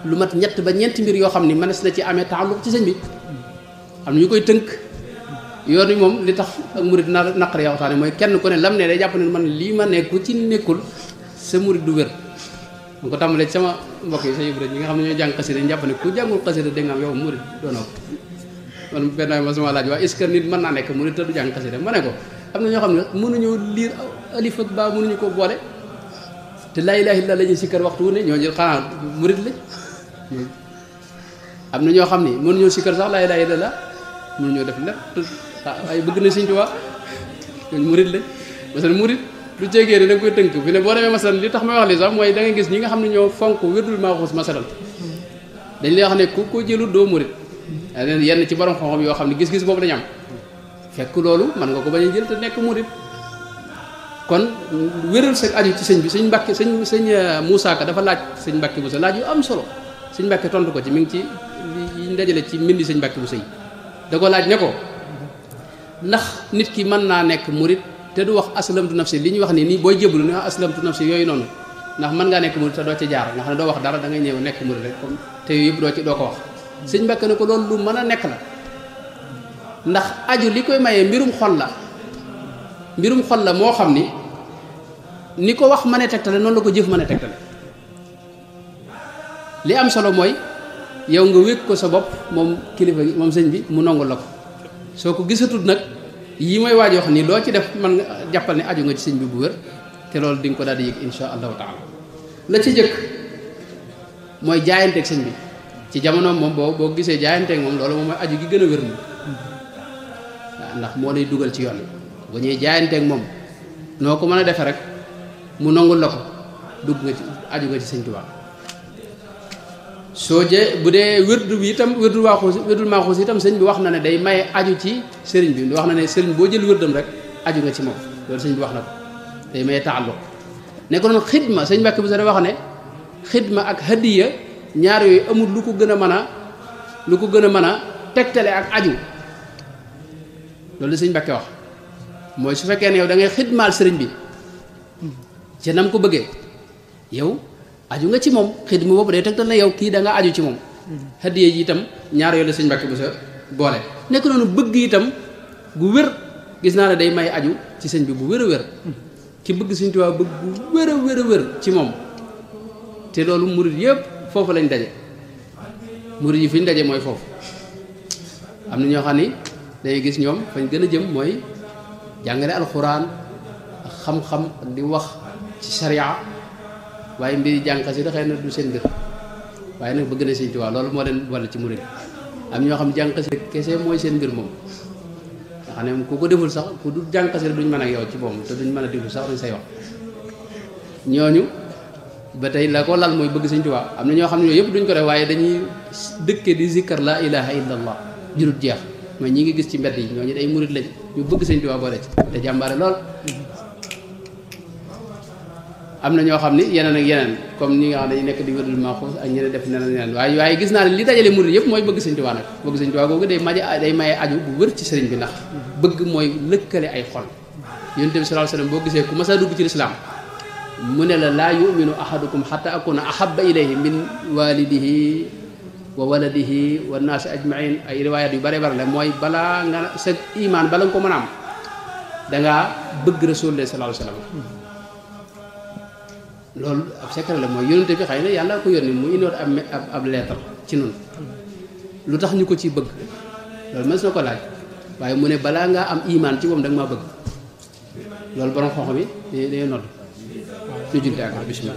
lu mat ñett ba ñeenti mbir yoo xam ni mënees na ci amee taxalluq ci sëñ bi am na ñu koy tënk yoon wi moom li tax ak murid naqari waxtaane mooy kenn ku ne lam ne day jàpp ne man lii ma nekk ku ci nekkul sa murid du wér mu ko tàmbalee ci sama mbokk yi sa yëb rek ñi nga xam ne ñoo jàng xasida dañu jàpp ne ku jàngul xasida da nga am yow murid doonoo ko man benn ma sama laaj waa est-ce que nit mën naa nekk murid te du jàng xasida ma ne ko am na ñoo xam ne mënuñoo liir alif ak ba mënuñu ko boole te laa ilaaha illallaah la ñuy sikkar waxtu wu ne ñoo jël xanaa murid lañ am na ñoo xam ne mënuñoo sikkar sax laa ilaaha illallaah mënuñoo def lépp ay bëgg na Sëñ Tuubaa ñooñu murid lañ parce que murid lu jegee ne da nga koy tënk fi ne boo demee masalan li tax may wax li sax mooy da nga gis ñi nga xam ne ñoo fonk wérdul maaxuus masalan dañ lay wax ne ku ko jëlul doo murid yenn ci borom xam-xam yoo xam ne gis-gis boobu dañu am fekk loolu mën nga ko bañ a jël te nekk murid kon wéral sa aju ci sëñ bi sëñ Mbàkke sëñ Moussa Ka dafa laaj sëñ Mbàkke bu sa laaj yu am solo sëñ Mbàkke tontu ko ci mi ngi ci yi dajale ci mbindi sëñ Mbàkke bu sëy da ko laaj ne ko ndax nit ki mën naa nekk murid te du wax aslamtu nafsi li ñuy wax nii booy jébbalu ni wax aslamtu nafsi yooyu noonu ndax mën ngaa nekk murid te doo ci jaar nga xam ne doo wax dara da ngay ñëw nekk murid rek comme te yooyu yëpp doo ko wax sëñ Mbàkke ne ko loolu lu mën a nekk la ndax aju li koy mayee mbirum xol la moo xam ni ko wax mën a tegtale noonu la ko jëf mën a tegtale li am solo mooy yow nga wékk ko sa bopp moom kilifa gi moom sëñ bi mu nongul la ko soo ko gisatul nag yii mooy waaj wax nii loo ci def man nga jàppal ne aju nga ci sëñ bi bu wér te loolu di nga ko daal di yëg insha allahu taala la ci jëkk mooy jaayanteeg sëñ bi ci jamono moom boo gisee jaayanteeg moom loolu moom mooy aju gi gën a wér moom waaw ndax moo lay dugal ci yoon bu ñuy jaayanteeg moom noo ko mën a defe rek mu nangul la ko dugg nga ci aju nga ci sëñ Tuubaa soo jee bu dee wérdu bi itam wérdul maaxuus itam sëñ bi wax na ne day maye aju ci sëriñ bi wax na ne sëriñ boo jël wérdam rek aju nga ci moom loolu sëñ bi wax na ko day maye taalluq ne ko noonu xidma sëñ Mbàkke bu sa wax ne xidma ak hadiya ñaar yooyu amul lu ko gën a mën a tegtale ak aju loolu sëñ Mbàkke wax mooy su fekkee ne yow da ngay xidmaal sëriñ bi ci nam ko bëggee yow aju nga ci moom xidma boobu day tegtal na yow kii da nga aju ci moom hadiya ji itam ñaar yooyu la sëñ Mbàkke bu sa boole nekk noonu bëgg itam gu wér gis naa ne day may aju ci sëñ bi bu wér a wér ki bëgg Sëñ Tuubaa bëgg bu wér a wér a wér ci moom te loolu murid yëpp foofu lañ daje murid yi fi ñu daje mooy foofu am na ñoo xam ni dañuy gis ñoom fañ gën a jëm mooy jàngale alxuraan ak xam-xam ak di wax ci sharia waaye mbiri jàng xasida xëy na du seen mbir waaye nag bëgg na Sëñ Tuubaa loolu moo leen walla ci murid am ñoo xam ne jàng xasida kese mooy seen mbir moom nga xam ne ku ko deful sax ku du jàng xasida duñ mën ak yow ci moom te duñ mën a déglu sax duñ say wax ñooñu ba tey la ko lal mooy bëgg Sëñ Tuubaa am na ñoo xam ne yooyu yëpp duñ ko def waaye dañuy dëkke di zikkar laa ilaha illallah jurut jeex mooy ñi ngi gis ci mbedd yi ñooñu day murid lañ ñu bëgg Sëñ Tuubaa boole ci te jàmbaare lool am na ñoo xam ni yeneen ak yeneen comme ñi nga xam ne dañu nekk di wérdul maaxuus ak ñeneen def neneen waaye gis naa ne li dajale murid yëpp mooy bëgg Sëñ Tuubaa nag bëgg Sëñ Tuubaa googu day maye aju bu wër ci sëriñ bi ndax bëgg mooy lëkkale ay xol Yonent bi sallallahu alayhi wasallam boo gisee ku mas a dugg ci lislaam mu ne la laa yuminu ahadukum xata akuna ahabba ilayhi min walidihi wa waladihi wa naasi ajmain ay riwayat yu bare bare la mooy balaa nga sa iman bala nga ko mën a am dangaa bëgg Rasulullah sallallahu alayhi wasallam loolu ab secret la mooy yónnente bi xëy na yàlla ko yónni mu indoon ab lettre ci noonu lu tax ñu ko ciy bëgg loolu mës na ko laaj waaye mu ne balaa ngaa am iman ci moom da nga maa bëgg loolu borom xoox bi dañuy nodd ñu junte ak bismillah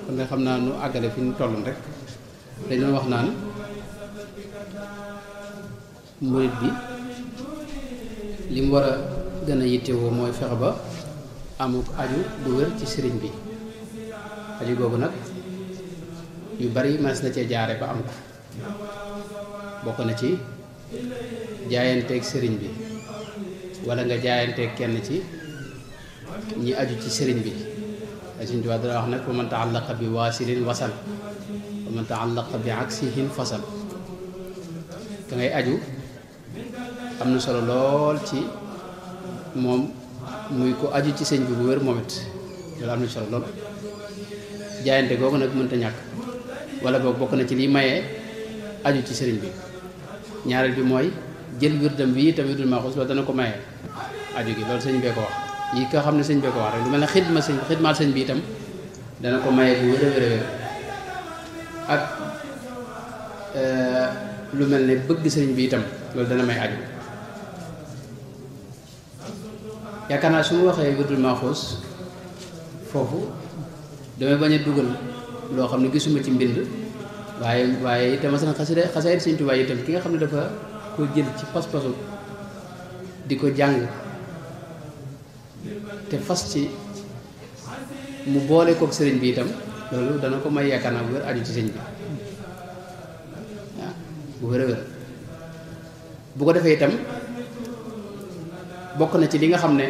kon nga xam naa nu àggale fi ñu tolloon rek dañ doon wax naan murid bi li mu war a gën a yittewoo mooy fexe ba amuk aju bu wér ci sëriñ bi aju googu nag yu bari mas na cee jaare ba am ko bokk na ci jaayanteeg sëriñ bi wala nga jaayanteeg kenn ci ñi aju ci sëriñ bi ay Sëñ Tuubaa dana wax nag wa man taallaqa bi waasilin wasal wa man taallaqa bi aksihin fasal ka ngay aju am na solo lool ci moom muy ko aju ci sëñ bi bu wér moom it loolu am na solo lool jaayante googu nag mënta ñàkk wala boog bokk na ci liy mayee aju ci sëriñ bi ñaareel bi mooy jël wirdam bi itam wirdul maaxuus loolu dana ko mayee aju gi loolu sëñ bee ko wax yi nga xam ne sëñ bee ko wax rek lu mel ne xidmaal sëñ bi itam dana ko mayee bu wér a wér a wér ak lu mel ne bëgg sëriñ bi itam loolu dana may aju yaakaar naa su ma waxee wirdul maaxuus foofu damay bañ a dugal loo xam ne gisuma ci mbind waaye itam masalan xasaayid Sëñ Tuubaa itam ki nga xam ne dafa ko jël ci pas-pasu di ko jàng te fas ci mu boole kook sëriñ bi itam loolu dana ko may yaakaar naa bu wér aju ci sëñ bi waaw bu wér a wér bu ko defee itam bokk na ci li nga xam ne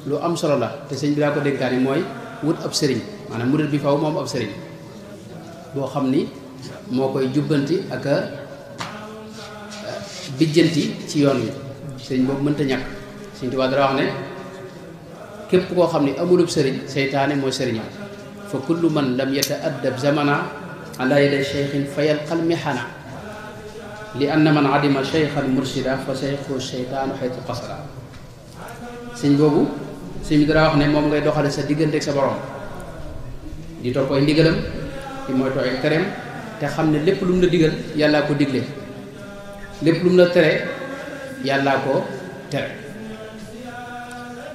lu am solo la te sëñ bi daa ko dénkaani mooy wut ab sëriñ maanaam murid bi faw moom ab sëriñ boo xam ni moo koy jubbanti ak a bijjanti ci yoon wi sëriñ boobu mënta ñàkk Sëñ Tuubaa dara wax ne képp koo xam ni amulub sëriñ seytaane mooy sëriñam fa kullu man lam yata'addab zamana ala yaday cheikhin fa yalqal mihana li anna man adima cheikhan mursida fa cheikhu seytaanu xaytu qasada sëñ boobu sëñ bi dara wax ne moom ngay doxale sa diggante ak sa borom di topp ay ndigalam di moytu ay tereem te xam ne lépp lu mu la digal yàllaa ko digle lépp lu mu la tere yàllaa ko tere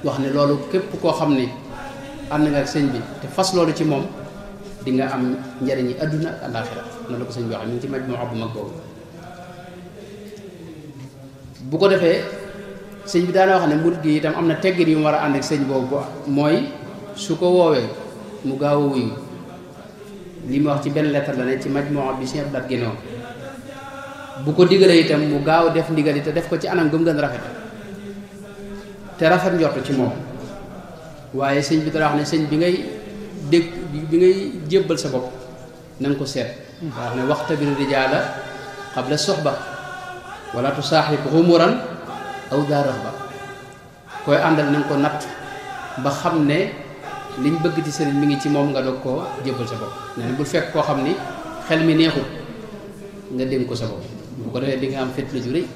wax ne loolu képp koo xam ne ànd nga ak sëñ bi te fas loolu ci moom di nga am njariñi àdduna ak àllaaxira noonu la ko sëñ bi waxee ñu ngi ci maj moo bu mag boobu bu ko defee sëñ bi daana wax ne murid gi itam am na teggin yu mu war a ànd ak sëñ boobu mooy su ko woowee mu gaaw a wuyu li mu wax ci benn lettre la ne ci majmuwa bi Sëñ Abdou Lahad génnoon bu ko digalee itam mu gaaw def ndigal te def ko ci anam gëm gën rafet te rafet njort ci moom waaye sëñ bi dara wax ne sëñ bi ngay dégg bi ngay jébbal sa bopp na nga ko seet wax ne waxtabir rijaala qabla soxba wala tusaaxib xumuran aw daa raxba koy àndal na nga ko natt ba xam ne liñ bëgg ci sëriñ mi ngi ci moom nga doog koo jébbal sa bopp nee na bul fekk koo xam ni xel mi neexul nga dénk ko sa bopp bu ko defee di nga am fitna ju rëy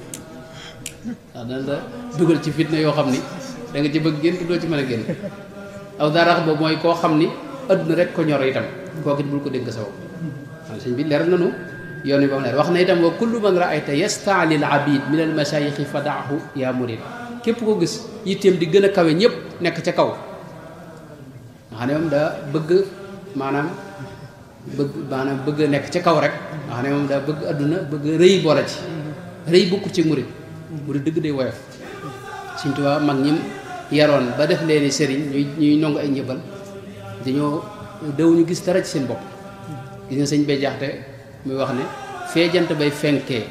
ndax dana la dugal ci fitna yoo xam ni da nga ci bëgg génn doo ci mën a génn aw daa raxba mooy koo xam ni adduna rek ko ñor itam kooku it bul ko dénk sa bopp xam sëñ bi leer nanu yoon wi ba mu leer wax na itam wa kullu man raayta yastaalil abid min al masayixi fa daahu yaa murid képp ko gis yitteem di gën a kawe ñëpp nekk ca kaw nga xam ne moom daa bëgg maanaam bëgg nekk ca kaw rek nga xam ne moom daa bëgg adduna bëgg rëy boole ci rëy bokkut ci murid murid dëgg day woyof Sëñ Tuubaa mag ñim yaroon ba def leeni sëriñ ñuy nongu ay njëbal dañoo dawuñu gis dara ci seen bopp gis nga sëñ bay jaxte muy wax ne fee jant bay fenkee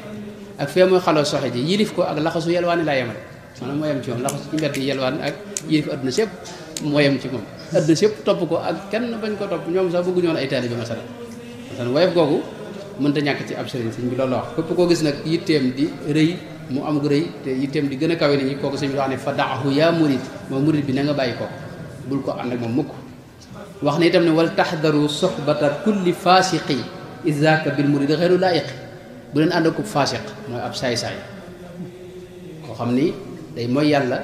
ak fee mooy xaloo soxe ji yilif ko ak laxasu yelwaani laa yemale maanaam moo yem ci moom laxasu ci mbedd yi yelwaan ak yilif adduna sépp moo yem ci moom adduna sépp topp ko ak kenn bañ ko topp ñoom sax bëggu ñoon ay taalibe masala woyof googu mënta ñàkk ci ab sëriñ sëñ bi loolu la wax képp koo gis nag yitteem di rëy mu am gu rëy te yitteem di gën a kawe nit ñi kooku sëñ bi wax ne fa daahu yaa murid moo murid bi na nga bàyyi ko bul ko ànd ak moom mukk wax ne itam ne wal taxdaru soxbata kulli faasiqi izaka bil murid xeeru laayiq bu leen ànd ak faasiq mooy ab saay-saay koo xam ni day mooy yàlla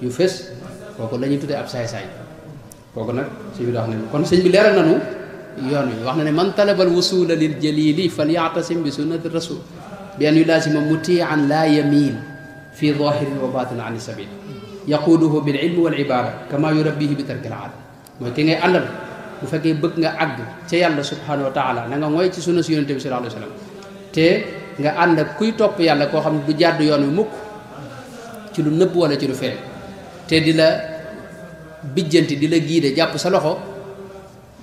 yu fés kooku la ñuy tuddee ab saay-saay kooku nag sëñ bi wax ne kon sëñ bi leeral nanu yoon wi wax na ne man talabal wusula lil jalili fal ya'tasim bi sunnati rasul bi an yulaasima mutian la yamiil fi zahirin wa batin an sabil yaquduhu bil ilmi wal ibada kama yurabbihi bi tarkil aada mooy ki ngay àndal bu fekkee bëgg nga àgg ca yàlla subhanahu wa taala na nga mooy ci sunna si yonente bi sallallahu alayhi wa sallam te nga ànd ak kuy topp yàlla koo xam ne du jàdd yoon wi mukk ci lu nëbb wala ci lu feeñ te di la bijjanti di la giide jàpp sa loxo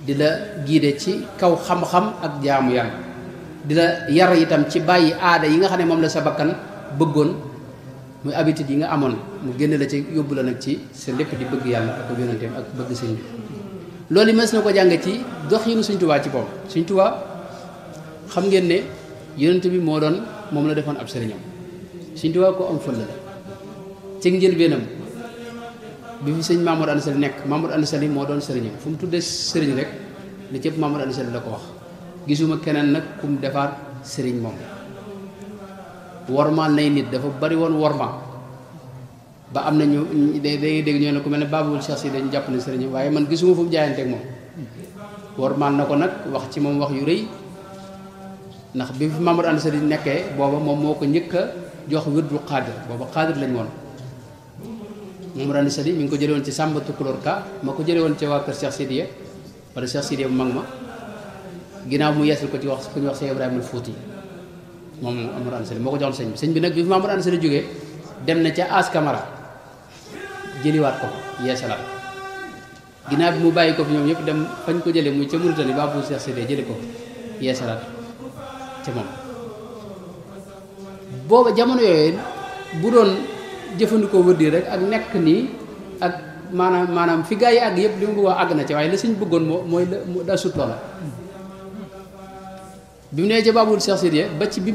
di la giide ci kaw xam-xam ak jaamu yàlla di la yar itam ci bàyyi aada yi nga xam ne moom la sa bakkan bëggoon muy habitude yi nga amoon mu génne la ci yóbbu la nag ci sa lépp di bëgg yàlla ak yonenteem ak bëgg sëñ bi loolu yi mës na ko jàng ci doxinu Sëñ Tuubaa ci boppam Sëñ Tuubaa xam ngeen ne yonent bi moom la defoon ab sëriñam Sëñ Tuubaa ko am fël la ci njëlbeenam bi fi sëñ Mamadou Anta Sali nekk Mamadou Anta Sali moo doon sëriñam fu mu tuddee sëriñ rek li cëpp Mamadou Anta Sali la ko wax gisuma keneen nag ku mu defaat sëriñ moom wormaal nay nit dafa bari woon worma ba am na ñu day dégg ñoo ne ku mel ne Babul Cheikh si dañu jàpp ne sëriñ waaye man gisuma fu mu jaayanteeg moom wormaal na ko nag wax ci moom wax yu rëy ndax bi fi Mamadou Anta Sali nekkee booba moom moo ko njëkk a jox wirdu xaadir booba xaadir lañ woon Mamadou Anta Sali mi ngi ko jëlee woon ci Samba Tukulóor Ka ma ko jëlee woon ci waa kër Cheikh Sidiya wala Cheikh Sidiya bu mag ma ginnaaw mu yeesal ko ci wax ku ñuy wax Cheikh Ibrahima Fouti moom Mamadou Anta Sali moo ko joxoon sëñ bi nag bi fi Mamadou Anta Sali jógee dem na ca As Camara jëliwaat ko yeesalaat ginnaaw bi mu bàyyi ko fi ñoom ñëpp dem fañ ko jëlee muy ca Mauritanie Babou Cheikh Sidiya jëli ko yeesalaat ca moom booba jamono yooyu bu doon jëfandikoo wërdi rek ak nekk nii ak maanaam fi gaa yi àgg yëpp li mu bëgg wax àgg na ci waaye la suñ bëggoon mooy daa sut loola bi mu nee ca Babul Cheikh Sidiya ba ci bi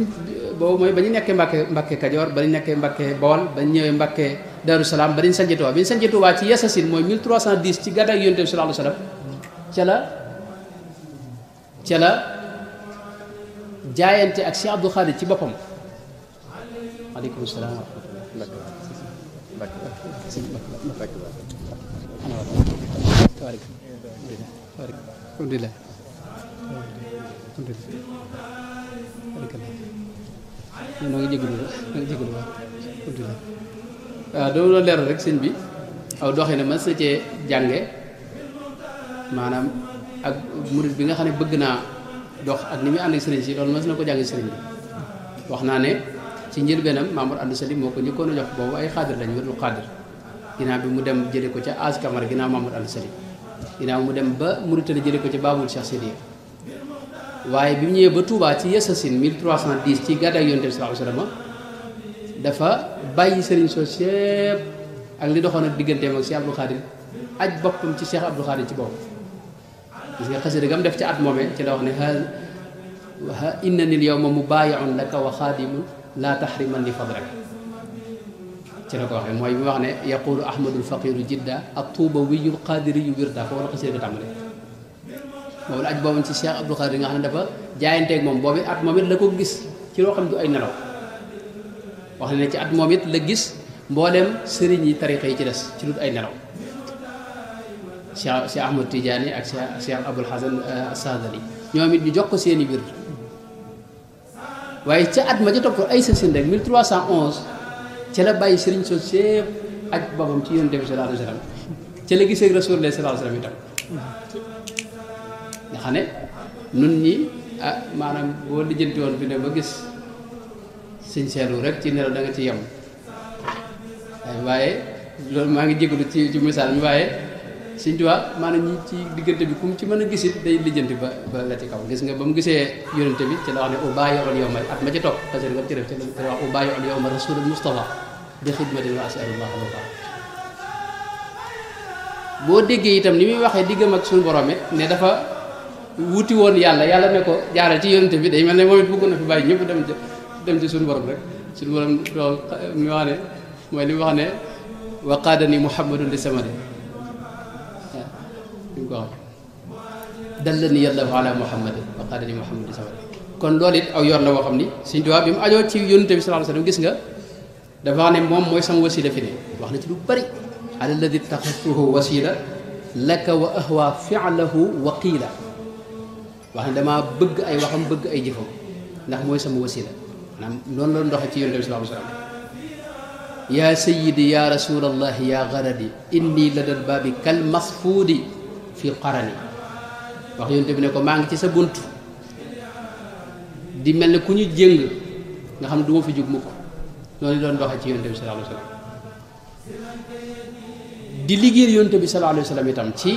boobu mooy ba ñu nekkee Mbàkke Kajoor ba ñu nekkee Mbàkke Bawol ba ñu ñëwee Mbàkke Daaru Salaam ba ñu sañci Tuubaa bi ñu sañci Tuubaa ci Yasasin mooy 1310 ci gàddaay Yonent bi sallallahu alayhi wa sallam ca la jaayante ak Cheikh Abdou Khadir ci boppam aleykum salaam wa rahmatullah noo ngi jégalu waaw dama doon leeral rek sëñ bi aw doxee ne mas na cee jànge maanaam ak murid bi nga xam ne bëgg naa dox ak ni muy ànd ak sëriñ si loolu mas na ko jànge sëriñ bi wax naa ne ci njëlbeenam Mamadou Anta Sali moo ko njëkkoon a jox boobu ay xaadir lañ wérul xaadir ginnaaw bi mu dem jële ko ca As Camara ginnaaw Mamadou Anta Sali ginnaaw mu dem ba Mauritanie jële ko ca Babul Cheikh Sidiya waaye bi mu ñëwee ba Touba ci Yasasin 1310 ci gàddaay Yonent bi sallallahu alayhi wa sallam dafa bàyyi sëriñ sos yépp ak li doxoon ak digganteem ak Cheikh Abdou Khadir aj boppam ci Cheikh Abdou Khadir ci boppam gis nga xasida gam def ci at moomee ci la wax ne ha innani al yawma mubayi'un laka wa xaadimun la tahriman li fadlak ci la ko waxee mooy bi wax ne yaqulu ahmadul faqiru jidda at-tuuba wiyul qadiri yu wirda foofu la xasida ga tàmbale boobu la aj boobu ci Cheikh Abdou Khadir nga xam ne dafa jaayanteeg moom boobu at moom it la ko gis ci loo xam du ay nelaw wax ne ci at moom it la gis mboolem sëriñ yi tarixa yi ci des ci lu ay nelaw Cheikh Ahmad Tidiane ak Cheikh Abul Hasan Sadali ñoom it ñu jox ko seeni biir waaye ca at ma ca topp ay sasin rek 1311 ca la bàyyi sëriñ sos sépp aj boppam ci Yonent bi sallallahu alayhi wa sallam ca la gisee Rasulullah sallallahu alayhi wa sallam itam nga xam ne nun ñi maanaam boo lijjanti woon fi ne ba gis sëñ seelu rek ci nelaw da nga ci yem waaye loolu maa ngi jégalu ci misaal mi waaye sëñ Tuubaa maanaam ñi ci diggante bi ku mu ci mën a gisit day lijjanti ba la ci kaw gis nga ba mu gisee yonente bi ci la wax ne ubayi'ul yawma at ma ci topp parce que nga ci def ci la wax ubayi'ul yawma rasulul Mustafa bi xidmatin wa as'alullah al-wafa boo déggee itam ni muy waxee diggam ak suñu borom it ne dafa wuti woon yàlla ne ko jaaral ci yonente bi day mel ne moom it bëgg na fi bàyyi ñëpp dem ci suñu borom rek suñu borom loolu mi wax ne mooy li mu wax ne wa qaadani muhammadun li samadi waaw li mu ko wax dallani yallahu ala muhammadin wa qaadani muhammadun li samadi kon loolu it aw yoon la boo xam ni Sëñ Tuubaa bi mu ajoo ci yonente bi sallallahu alayhi wasallam gis nga dafa wax ne moom mooy sama wasila fi ne wax na ci lu bari ala alladi taxatuhu wasila laka wa ahwa fi'lahu wa qiila wax ne damaa bëgg ay waxam bëgg ay jëfam ndax mooy sama wasila maanaam noonu la ndoxe ci yonent bi sallallahu alayhi wa sallam yaa sayyidi yaa rasulallahi yaa garadi inni ladal baabi kal masfuudi fi qarani wax yonent bi ne ko maa ngi ci sa bunt di mel ne ku ñu jéng nga xam ne du ma fi jug mukk noonu doon ndoxe ci yonent bi sallallahu alayhi wa sallam di liggéeyal yonent bi sallallahu alayhi wa sallam itam ci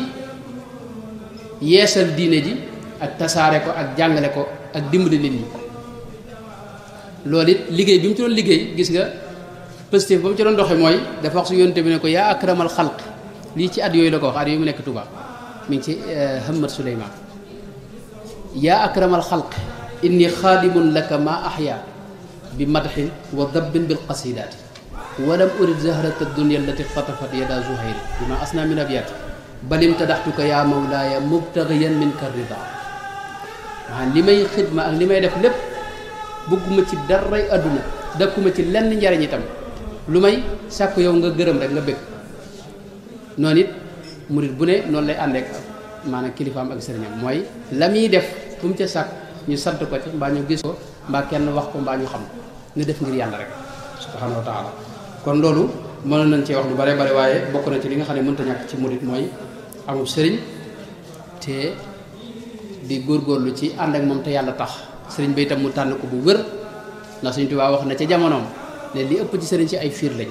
yeesal diine ji ak tasaare ko ak jàngale ko ak dimbali nit ñi loolu it liggéey bi mu ci doon liggéey gis nga positif ba mu ci doon doxee mooy dafa wax su yónte bi ne ko yaa akramal xalq lii ci at yooyu la ko wax at yooyu mu nekk Touba mi ngi ci Hamad Souleymane yaa akramal xalq inni xaadimun laka ma ahya bi madxin wa dabbin bil qasidaati walam urid zahrata dunya allati xatafat yada zuhayri bima asna min abiyati balim tadaxtuka yaa mawlaaya mubtagiyan min ka rida waa li may xidma ak li may def lépp bëgguma ci daray adduna dëkkuma ci lenn njariñ itam lu may sàkku yow nga gërëm rek nga bëgg noonu it murit bu ne noonu lay àndeek maanaam kilifaam ak sëriñam mooy la muy def fu mu ca sàkk ñu sant ko ci mbaa ñu gis ko mbaa kenn wax ko mbaa ñu xam ko nga def ngir yàlla rek subhanahu wa taala kon loolu mënoon nañ cee wax lu bare bare waaye bokk na ci li nga xam ne mënta ñàkk ci murit mooy amul sëriñ te di góorgóorlu ci ànd ak moom te yàlla tax sëriñ ba itam mu tànn ko bu wër ndax Sëriñ Tuubaa wax na ca jamonoom ne li ëpp ci sëriñ si ay fiir lañ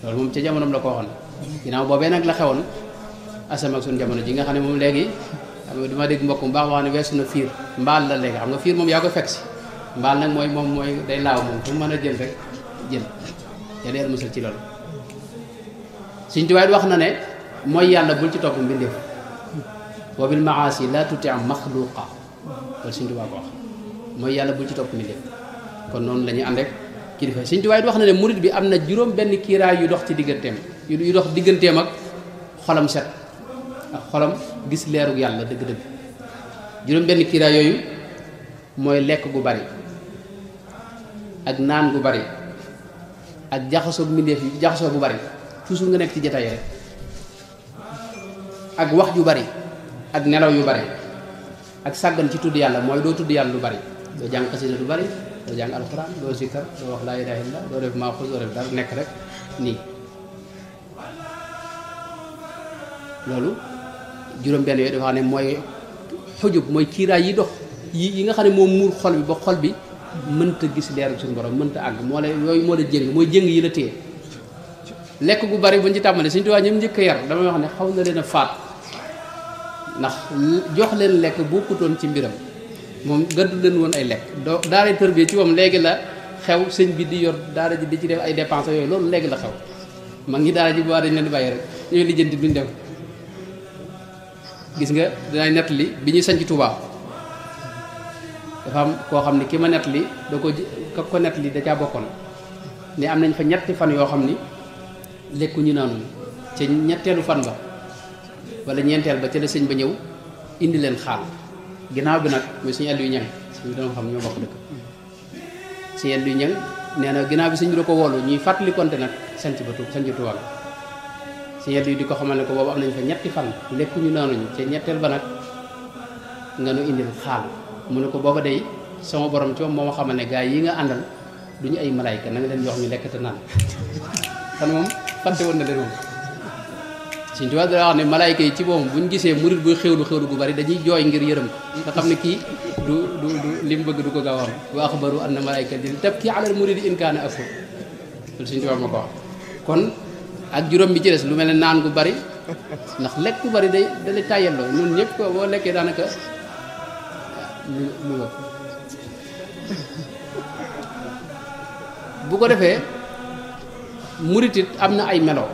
loolu moom ca jamonoom la ko waxoon ginnaaw boobee nag la xewoon asam ak suñu jamono ji nga xam ne moom léegi xam nga dama dégg mbokk mu baax wax ne weesu na fiir mbaal la léegi xam nga fiir moom yaa ko fekk si mbaal nag mooy day laaw moom fu mu mën a jël rek jël yàlla yàlla musal ci loolu Sëriñ Tuubaa wax na ne mooy yàlla bul ci topp mbindeef wa bil maasi la tuti am maxluqa loolu Sëriñ Tuubaa ko wax mooy yàlla bul ci topp mbindeef kon noonu la ñuy ànd ak kilifa Sëriñ Tuubaa wax na ne murit bi am na juróom benn kiiraay yu dox ci digganteem yu dox digganteem ak xolam set ak xolam gis leerug yàlla dëgg-dëgg juróom benn kiiraay yooyu mooy lekk gu bari ak naan gu bari ak jaxasoo mbindeef yi jaxasoo bu bari toujours nga nekk ci jataay rek ak wax ju bari ak nelaw yu bari ak sàggan ci tudd yàlla mooy doo tudd yàlla lu bari doo jàng xasida lu bari doo jàng alxuraan doo zikkar doo wax laa ilaaha illa doo def maaxuus doo def dara nekk rek nii loolu juróom benn yooyu dafa xam ne mooy xujub mooy kiiraay yi dox yi nga xam ne moom muur xol bi ba xol bi mënta gis leeru suñu borom mënta àgg moo la yooyu moo la jëng mooy jëng yi la téye lekk gu bari buñ ci tàmbalee Sëriñ Tuubaa ñoom njëkk a yar damay wax ne xaw na leen a faat ndax jox leen lekk bokkutoon ci mbiram moom gàddu leen woon ay lekk doo daara tërbiya ci moom léegi la xew sëñ bi di yor daara ji di ci def ay dépenses yooyu loolu léegi la xew mag ñi daara ji bu baax dañ leen di bàyyi rek ñooy lijjanti duñ def gis nga dinaay nettali bi ñuy sañ ci Touba dafa am koo xam ne ki ma nettali da ko nettali da caa bokkoon ne am nañ fa ñetti fan yoo xam ni lekku ñu naanu ca ñetteelu fan ba wala ñeenteel ba ca la sëñ ba ñëw indi leen xaal ginnaaw bi nag mooy suñu àll yu ñang suñu doon xam ñoo bokk dëkk suñu àll yu ñang nee na ginnaaw bi sëñ bi da ko woolu ñuy fàttali konte nag sanc Touba suñu àll yu di ko xamal ne ko boobu am nañ fa ñetti fan lekku ñu naanuñu ca ñetteel ba nag nga nu indil xaal mu ne ko booba day sama borom ci moom moo ma xamal ne gaa yi nga àndal duñu ay malaayka na nga leen jox ñu lekk te naan xam moom fàtte woon na leen moom Sëriñ Tuubaa da wax ne malaayka yi ci boobu buñ gisee murit buy xewlu gu bari dañuy jooy ngir yërëm nga xam ne kii du li mu bëgg du ko gaaw am wa axbaru anna malaayka di tabki alal muridi in kaana afur loolu Sëriñ Tuubaa moo ko wax kon ak juróom bi ci des lu mel ne naan gu bari ndax lekk gu bari da lay tàyyelloo ñun ñëpp ko boo lekkee daanaka lu bu ko defee murit it am na ay melo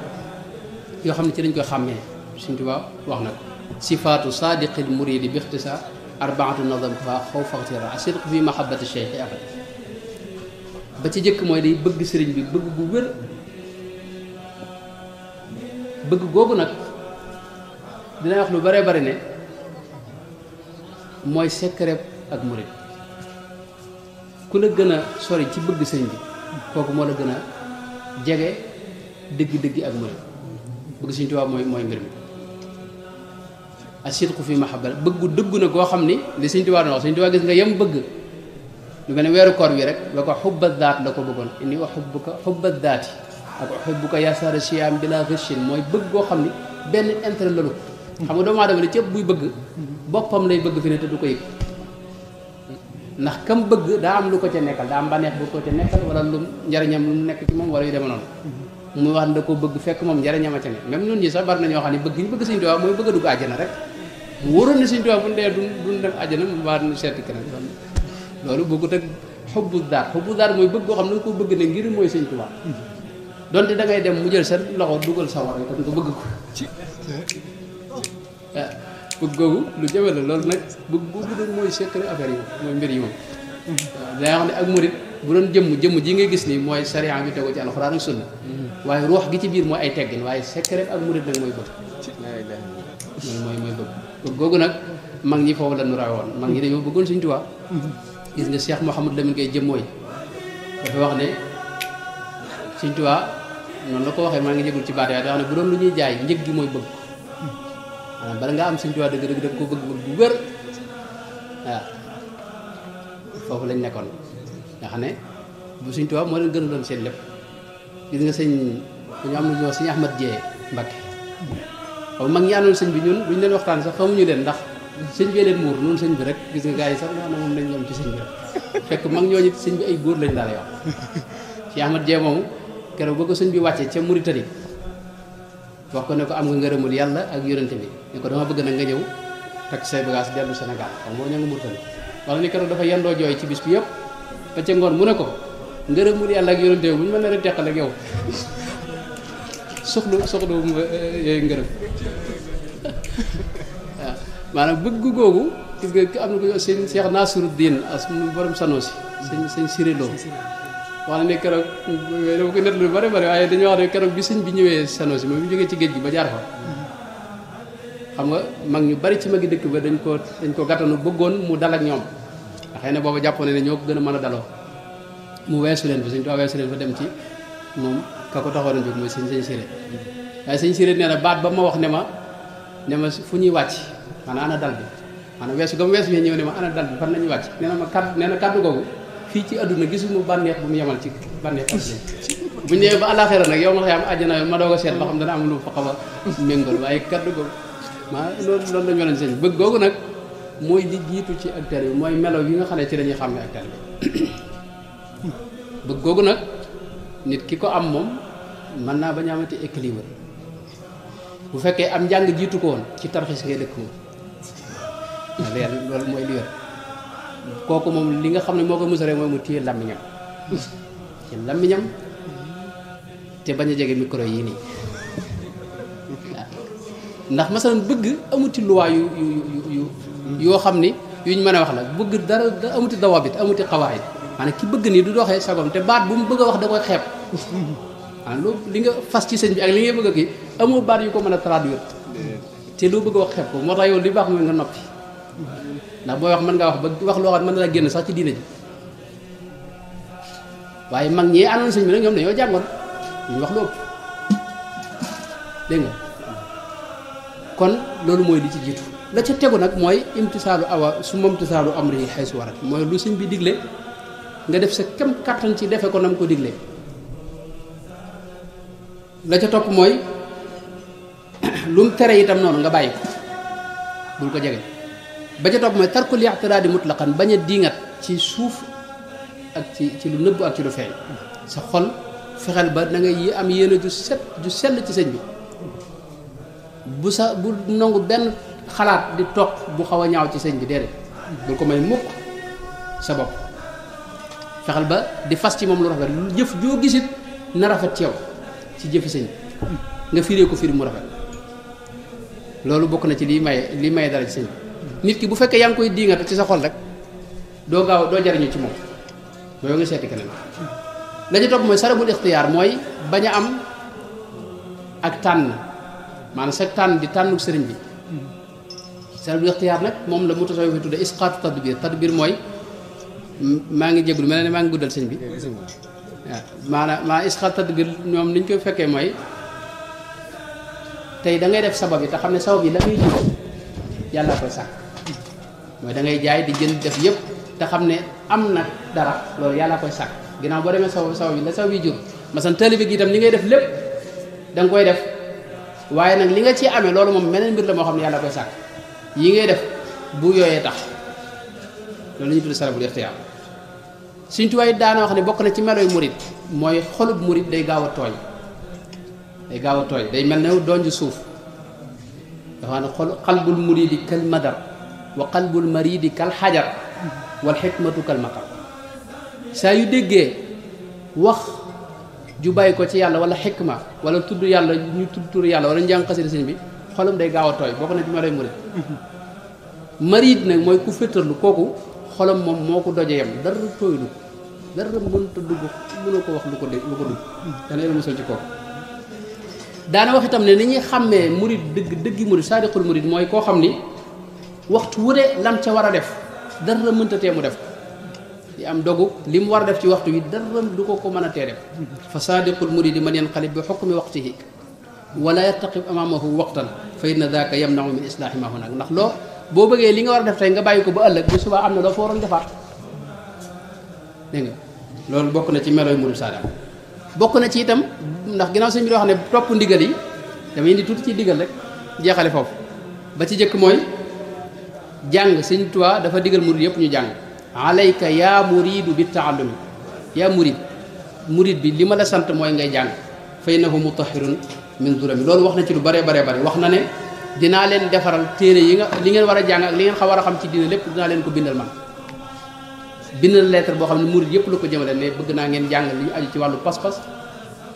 yoo xam ne ci lañ koy xàmmee Sëriñ Tuubaa wax na ko sifaatu saadiqil muridi bi ixtisaar arbaatu nadam fa xaw faxtira asidq fi mahabbati cheikh abad ba ci jëkk mooy day bëgg sëriñ bi bëgg gu wér bëgg googu nag dina wax lu bare bari ne mooy secret ak murid ku la gën a sori ci bëgg sëriñ bi kooku moo la gën a jege dëgg-dëgg ak murid bëgg Sëriñ Tuubaa mooy mbir mi asidqu fi mahabba bëggu dëggu na koo xam ni li Sëriñ Tuubaa doon wax Sëriñ Tuubaa gis nga yem bëgg lu mel ne weeru koor wi rek la ko xubba daat la ko bëggoon inni uhibbuka xubba daati ak uhibbuka yasaara siyaam bila ghashin mooy bëgg goo xam ni benn intérêt la lu xam nga doomu aadama li cëpp buy bëgg boppam lay bëgg fi ne te du ko yëg ndax kam bëgg daa am lu ko ca nekkal daa am bànneex bu ko ca nekkal wala lu njariñam lu mu nekk ci moom wala yu deme noonu mu wax da ko bëgg fekk moom njariñam a ca ne même ñun ñi sax bari na ñoo xam ne bëgg ñu bëgg Sëriñ Tuubaa mooy bëgg a dugg àjjana rek mu wóoroon ne Sëriñ Tuubaa bu ñu dee duñ dem àjjana mu waa nu seeti keneen loolu bëggut ak xubbu daat mooy bëgg koo xam ne nga ko bëgg ne ngir mooy sëñ Tuubaa donte da ngay dem mu jël sa loxo dugal sa war itam nga bëgg ko bëgg googu lu jafe la loolu nag bëgg boobu doon mooy secret affaire yi mooy mbir yi moom day wax ne ak murit bu doon jëmm ji ngay gis nii mooy sariya bi tegu ci alxuraan ak sunna waaye ruux gi ci biir mooy ay teggin waaye secret ak murit nag mooy bëgg mooy bëgg googu nag mag ñi foofu la nu raw woon mag ñi dañoo bëggoon Sëñ Tuubaa gis nga Cheikh Mouhamadou Lamine Gueye jëmmooy dafa wax ne Sëñ Tuubaa noonu la ko waxee maa ngi jégul ci baat waaye da wax ne bu doon lu ñuy jaay njëg gi mooy bëgg maanaam bala nga am Sëñ Tuubaa dëgg dëgg ko bëgg bu wér waaw foofu lañ nekkoon nga xam ne bu Sëñ Tuubaa moo leen gën a doon seen lépp gis nga sëñ dañu am na ñoo sëñ Ahmad Dieye Mbacké xaw mag ñi àndoon sëñ bi ñun duñ leen waxtaan sax xamuñu leen ndax sëñ bee leen muur noonu sëñ bi rek gis nga gars yi sax nga xam ne moom lañ yem ci sëñ bi rek fekk mag ñooñu sëñ bi ay góor lañ daal wax sëñ Ahmad Dieye moomu keroog ba ko sëñ bi wàccee ca Mauritanie wax ko ne ko am nga ngërëmul yàlla ak yonente bi ne ko dama bëgg nag nga ñëw takk say bagage dellu Sénégal xam nga ñoo nga Mauritanie wax ni keroog dafa yendoo jooy ci bis bi yëpp ba ca ngoon mu ne ko ngërëmul yàlla ak yonente bi bu ñu mën na rek teqal ak yow soxlu yooyu ngërëm waaw maanaam bëgg googu gis nga am na ko sëñ Cheikh Nasiruddin as borom Sanosi sëñ Sirelo wax na ne keroog dama ko net lu bari bari waaye dañuy wax ne keroog bi sëñ bi ñëwee Sanosi moom bi jógee ci géej gi ba jaar fa xam nga mag ñu bari ci magi dëkk ba dañ ko gàttanu bëggoon mu dal ak ñoom xëy na booba jàppoon ne ñoo ko gën a mën a daloo mu weesu leen fa sëñ Tuubaa weesu leen fa dem ci moom ka ko taxoon a jóg mooy sëñ Siré waaye sëñ Siré nee na baat ba ma wax ne ma fu ñuy wàcc maanaam ana dal bi maanaam weesu ga mu weesu ñëw ne ma ana dal bi fan la ñuy wàcc nee na kàddu googu fii ci àdduna gisuma bànneex bu mu yemal ci bànneex àdduna bu ñu ñëwee ba àllaaxira nag yow ma xam àjjana ma doog a seet ba xam dana am lu fa xaw a méngool waaye kàddu googu loolu la meloon sëñ bëgg googu nag mooy li jiitu ci ak tar bi mooy melo yi nga xam ne ci lañuy xàmmee ak tar bi bëgg googu nag nit ki ko am moom mën naa bañ a amati équilibre bu fekkee am njàng jiitu ko woon ci tarxis ngay dëkk moom leer loolu mooy li wér kooku moom li nga xam ne moo ko musaree mooy mu téye làmmiñam ci làmmiñam te bañ a jege micro yi nii waaw ndax masalan bëgg amuti luwaa yoo xam ni yuñ mën a wax la bëgg dara amuti dawabit amuti xawaayit maanaam ki bëgg nii du doxee sagom te baat bu mu bëgg a wax da koy xeeb maanaam loolu li nga fas ci sëñ bi ak li ngay bëgg a kii amoo baat yu ko mën a traduire te loo bëgg a wax xeeb ko moo tax yow li baax mooy nga noppi ndax booy wax mën ngaa wax ba wax loo xam ne mën na la génn sax ci diine ji waaye mag ñi àndoon sëñ bi nag ñoom dañoo jàngoon ñu wax lu ëpp dégg nga kon loolu mooy li ci jiitu la ca tegu nag mooy imtisaalu su mamtisaalu amri xaysu warat mooy lu sëñ bi digle nga def sa kem kàttan ci defe ko nam ko diglee la ca topp mooy lu mu tere itam noonu nga bàyyi ko bul ko jege ba ca topp mooy tarkul i'tiraadi mutlaqan bañ a diingat ci suuf ak ci lu nëbb ak ci lu feeñ sa xol fexeel ba da ngay am yéene ju sell ci sëñ bi bu nangu benn xalaat di toq bu xaw a ñaaw ci sëñ bi déedéet bul ko may mukk sa bopp fexeel ba di fas ci moom lu rafet lu jëf joo gisit na rafet ci yow ci jëfi sëñ nga firee ko firi mu rafet loolu bokk na ci lii maye dara ci sëñ nit ki bu fekkee yaa ngi koy diingata ci sa xol rek doo jariñu ci moom mooy nga seeti keneen la ci topp mooy sarabul ixtiyaar mooy bañ a am ak tànn maanaam sa tànn di tànnu sëriñ bi sarabul ixtiyaar nag moom la mutasawwif fi tudde isqaatu tadbir mooy maa ngi jégalu mel ne maa ngi guddal sëñ bi waaw maanaam isqaatu tadbir ñoom niñ koy fekkee mooy tey da ngay def sabab yi te xam ne sabab yi la ngay jiw yàlla koy sàkk mooy da ngay jaay di jënd def yëpp te xam ne am na dara loolu yàlla koy sàkk ginnaaw boo demee sabab yi la sabab yi jur masan taalibe gi itam li ngay def lépp da nga koy def waaye nag li nga ci amee loolu moom meneen mbir la moo xam ne yàlla koy sàkk yi ngay def bu yooyee tax loolu la ñuy tudd sarabul ixtiyaar Sëñ Tuubaa daana wax ne bokk na ci meloy murit mooy xolub murit day gaaw a tooy day mel ne doon ci suuf dafa ne qalbul muridi kal madar wa qalbul maridi kal xajar wal xikmatu kal matar saa yu déggee wax ju bàyyi ko ci yàlla wala xikma wala tudd yàlla ñu tudd tur yàlla wala njàng xasida sëñ bi xolam day gaaw a tooy bokk na ci ma lay murid marid nag mooy ku féttarlu kooku xolam moom moo ko doje yem dara tooylu dara mënta dugg mënoo ko wax lu ko dugg dana yàlla musal ci kooku daana wax itam ne ni ñuy xàmmee murid dëggi murid saadiqul murid mooy koo xam ni waxtu wu de lam ca war a def dara mënta tee mu def di am dogu li mu war a def ci waxtu wi dara du ko mën a tee def fa saadiqul muridi man yanqalib bi xukmi waqtihi wala yartaqib amamahu waqtan fa inna daaka yamnau min islaahi ma hunaak ndax loo boo bëggee li nga war a def tey nga bàyyi ko ba ëllëg bu subaa am na loo fa waroon defaat dégg nga loolu bokk na ci melooy murid saadiq bokk na ci itam ndax ginnaaw sëñ bi wax ne topp ndigal yi damay indi tuuti ci ndigal rek jeexale foofu ba ci jëkk mooy jàng sëñ Tuubaa dafa digal murid yëpp ñu jàng alayka yaa muridu bi taallumi yaa murid bi li ma la sant mooy ngay jàng fa innahu mutahhirun min zulami loolu wax na ci lu bare wax na ne dinaa leen defaral téere yi nga li ngeen war a jàng ak li ngeen war a xam ci diine lépp dinaa leen ko bindal man bindal lettre boo xam ne murid yëpp la ko jëmale ne bëgg naa ngeen jàng li ñu aju ci wàllu pas-pas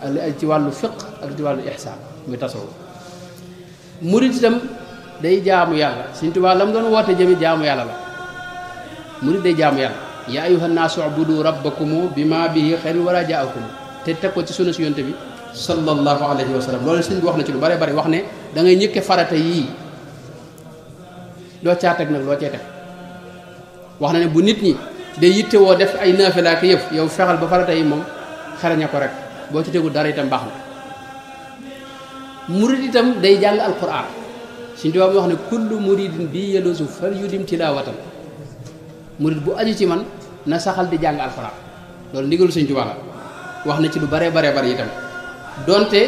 ak li aju ci wàllu fiq ak ci wàllu ihsaan muy tasawuf murid itam day jaamu yàlla Sëñ Tuubaa la mu doon woote jëmi jaamu yàlla la murid day jaamu yàlla yaa ayyuhan naasu ubudu rabbakum bima bihi xayrun wala jaakum te teg ko ci sunna si yonte bi sallallahu alayhi wa sallam loolu sëñ bi wax na ci lu bare wax ne da ngay ñëkke farata yii loo caa teg nag loo cee teg wax na ne bu nit ñi day yitte woo def ay naafila ak yëf yow fexal ba farata yi moom xaraña ko rek boo ci tegul dara itam baax na murid itam day jàng alquran Sëñ Tuubaa mu wax ne kullu muridin bi yelusu fal yudim tilaawatan murid bu aju ci man na saxal di jàng alquran loolu ndigalu Sëñ Tuubaa la wax na ci lu bare itam donte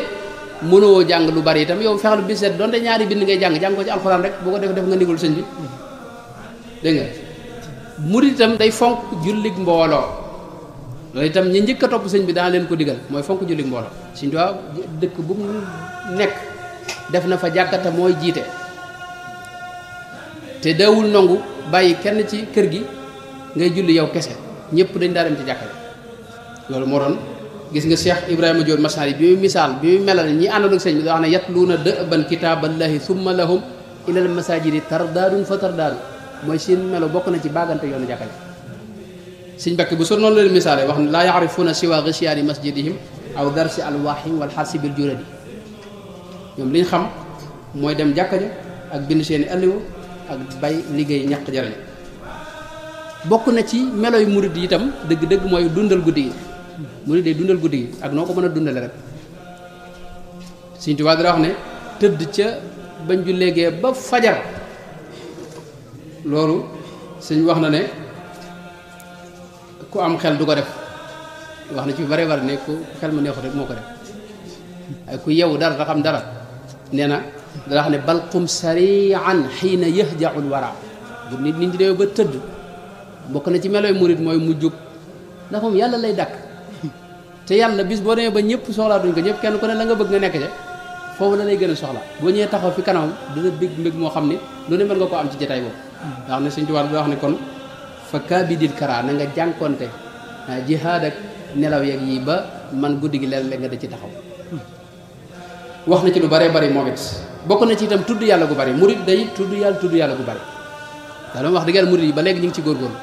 mënoo jàng lu bari itam yow fexal bi seet donte ñaari bind ngay jàng ko ci alquran rek boo ko def nga ndigalu sëñ bi dégg nga murid itam day fonk jullig mbooloo loolu itam ñi njëkk a topp sëñ bi daan leen ko digal mooy fonk jullig mbooloo Sëñ Tuubaa dëkk bu mu nekk def na fa jàkkata mooy jiite te daawul nangu bàyyi kenn ci kër gi ngay julli yow kese ñëpp dañ daa dem ci jàkka loolu moo doon gis nga Cheikh Ibrahima Diop Masari bi muy misaal bi muy melal ñi àndoon ak sëñ bi da wax ne yatluuna dëban kitaaballahi summa lahum ilal masajidi tardaadun fa tardaadu mooy seen melo bokk na ci baagante yoonu jàkka sëñ Mbàkke bu so noonu leen misaale wax ne laa yaarifuuna siwa gisyaani masjidihim aw darsi alwaahim wal xarsi bil juradi ñoom li ñu xam mooy dem jàkka ja ak bind seeni alliwa ak bay liggéey ñaq jariñ bokk na ci melo yu murid yi itam dëgg-dëgg mooy dundal guddi gi murid day dundal guddi gi ak noo ko mën a dundale rek Sëñ Tuubaa dara wax ne tëdd ca bañ ju léegee ba fajar loolu sëñ wax na ne ku am xel du ko def wax na ci bare ne ku xel ma neexut rek moo ko def ay ku yeewu dara da xam dara nee na dara wax ne balqum sarian xiina yahjaul wara bu nit ñi demee ba tëdd bokk na ci melooy murid mooy mu jóg ndax moom yàlla lay dàkk te yàlla bis boo demee ba ñëpp soxlaa duñ ko ñëpp kenn ku ne la nga bëgg nga nekk ca foofu la lay gën a soxla boo ñëwee taxaw fi kanamam dana bég mbég moo xam ne lu ne mën nga ko am ci jotaay boobu nga xam ne Sëñ Tuubaa da wax ne kon fa kaabidil kara na nga jànkonte jihaad ak nelaw yeeg yi ba man guddi gi léeg-léeg nga da ci taxaw wax na ci lu bare moom it bokk na ci itam tudd yàlla gu bari murid day tudd yàlla gu bari daal wax dëgg yàlla murid yi ba léegi ñu ngi ci góorgóorlu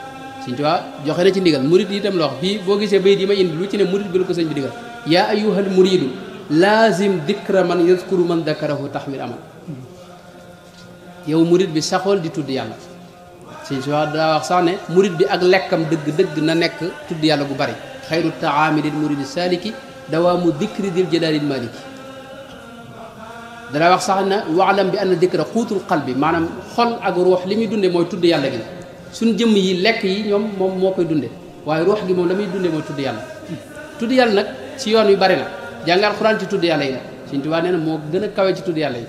Sëñ Tuubaa joxe na ci ndigal murid yi itam la wax fii boo gisee bayit yi ma indi lu ci ne murid bi la ko sëñ bi digal yaa ayyuhal muridu laazim dikra man yazkuru man dakarahu taxwil amal yow murid bi saxool di tudd yàlla Sëñ Tuubaa daa wax sax ne murid bi ak lekkam dëgg na nekk tudd yàlla gu bari xayru taami lil muridi saliki dawaamu dikri dil jalaalil maliki dana wax sax na waalam bi anna dikra xuutul qalbi maanaam xol ak ruux li muy dunde mooy tudd yàlla gi suñ jëmm yi lekk yi ñoom moom moo koy dunde waaye ruux gi moom la muy dunde mooy tudd yàlla nag ci yoon wi bari na jàngal alxuraan ci tudd yàlla yi la Sëñ Tuubaa nee na moo gën a kawe ci tudd yàlla yi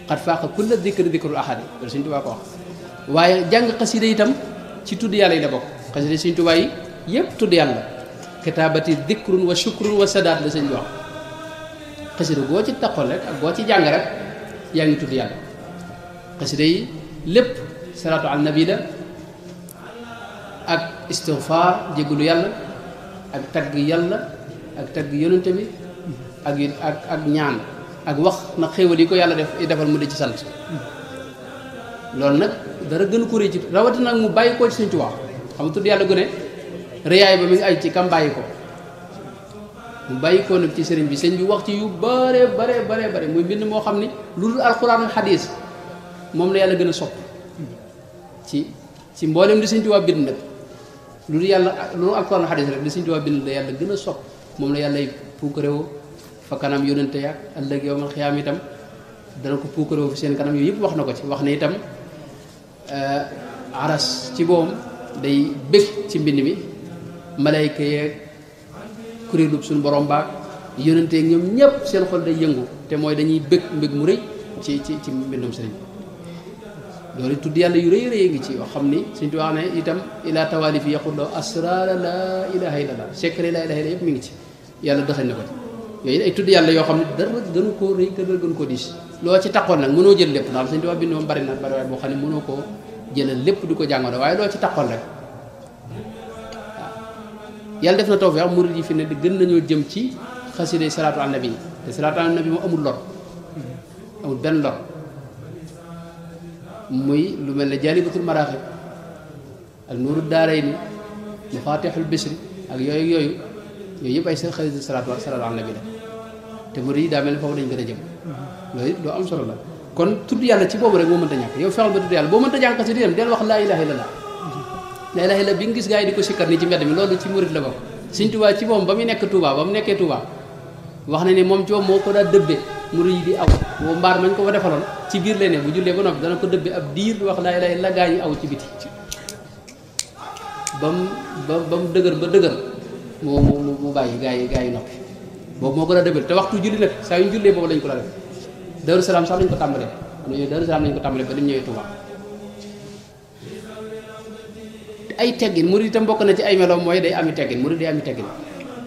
xat faaqa kulla dikri dikrul ahadi loolu Sëñ Tuubaa ko wax waaye jàng xasida itam ci tudd yàlla yi la bokk xasida Sëñ Tuubaa yi yëpp tudd yàlla kitaabati dikrun wa shukrun wa sadaat la sëñ bi wax xasida boo ci taxool rek ak boo ci jàng rek yaa ngi tudd yàlla xasida yi lépp salaatu ala nabi la ak istighfar jégalu yàlla ak tagg yàlla ak tagg yonente bi ak ñaan ak wax na xéewal yi ko yàlla defal mu di ci sant loolu nag dara gën ko rëy ci rawatina nag mu bàyyi koo ci Sëñ Tuubaa xam nga tudd yàlla gu ne rëyaay ba mi ngi ay ci kam bàyyi ko mu bàyyi ko nag ci sëriñ bi sëñ bi wax ci yu bare muy mbind moo xam ni lu dul alxuraan ak xadiis moom la yàlla gën a sopp ci mboolem di Sëñ Tuubaa bind nag lu dul yàlla lu dul alxuraan ak xadiis rek di Sëñ Tuubaa bind la yàlla gën a sopp moom la yàlla puukaréwoo fa kanam yónnante yaag ëllëg yowmal xiyaam itam dana ko puukaréwoo fi seen kanam yooyu yëpp wax na ko ci wax na itam aras ci boom day bëgg ci mbind mi malayka yeeg kuréelub suñu borom baag yónnante ñoom ñëpp seen xol day yëngu te mooy dañuy bëgg mbëgg mu rëy ci mbindum sëriñ loolu tudd yàlla yu rëy ngi ci yoo xam ni suñ tu wax ne itam ila tawali fi yaquloo asrara la ilaha illallah secret la ilaha illallah yëpp mi ngi ci yàlla dëxañ na ko ci yooyu ay tudd yàlla yoo xam ne dara gënu koo rëy dara gënu koo diis loo ci taxoon nag mënoo jël lépp ndax suñ tu wax bind moom bari waaye boo xam ne mënoo koo jëlal lépp di ko jàngoro waaye loo ci taxoon rek waaw yàlla def na tawfeex murid yi fi ne di gën nañoo jëm ci xasida salaatu ala nabi te salaatu ala nabi moom amul lor amul benn lor muy lu mel ne jaalibatul maraaxib ak nuuru daarayni mafatixul bisri ak yooyu yëpp ay xasida salaatu ala nabi la te murid yi daa mel ne foofu dañ gën a jëm loolu it doo am solo la kon tudd yàlla ci boobu rek moo mënta ñàkk yow fexeel ba tudd yàlla boo mënta jàng xasida dem del wax laa ilaha illallah laa ilaha illallah bi nga gis gaa yi di ko sikkar nii ci mbedd mi loolu ci murid la bokk Sëñ Tuubaa ci moom ba mu nekk Touba ba mu nekkee Touba wax na ne moom ci moom moo ko daa dëbbe murid yi di aw boo mbaar mañ ko fa defaloon ci biir lay ne bu jullee ba noppi dana ko dëbbe ab diir wax laa ilaha illallah gaa yi aw ci biti ba mu dëgër mu bàyyi gaa yi noppi boobu moo ko daa dëbbal te waxtu julli nag saa yu ñu jullee boobu lañ ko daa def Daaru Salaam sax lañ ko tàmbalee am na ñooy Daaru Salaam lañ ko tàmbalee ba dem ñëwee Touba ay teggin murid itam bokk na ci ay meloom mooy day ami teggin murid day ami teggin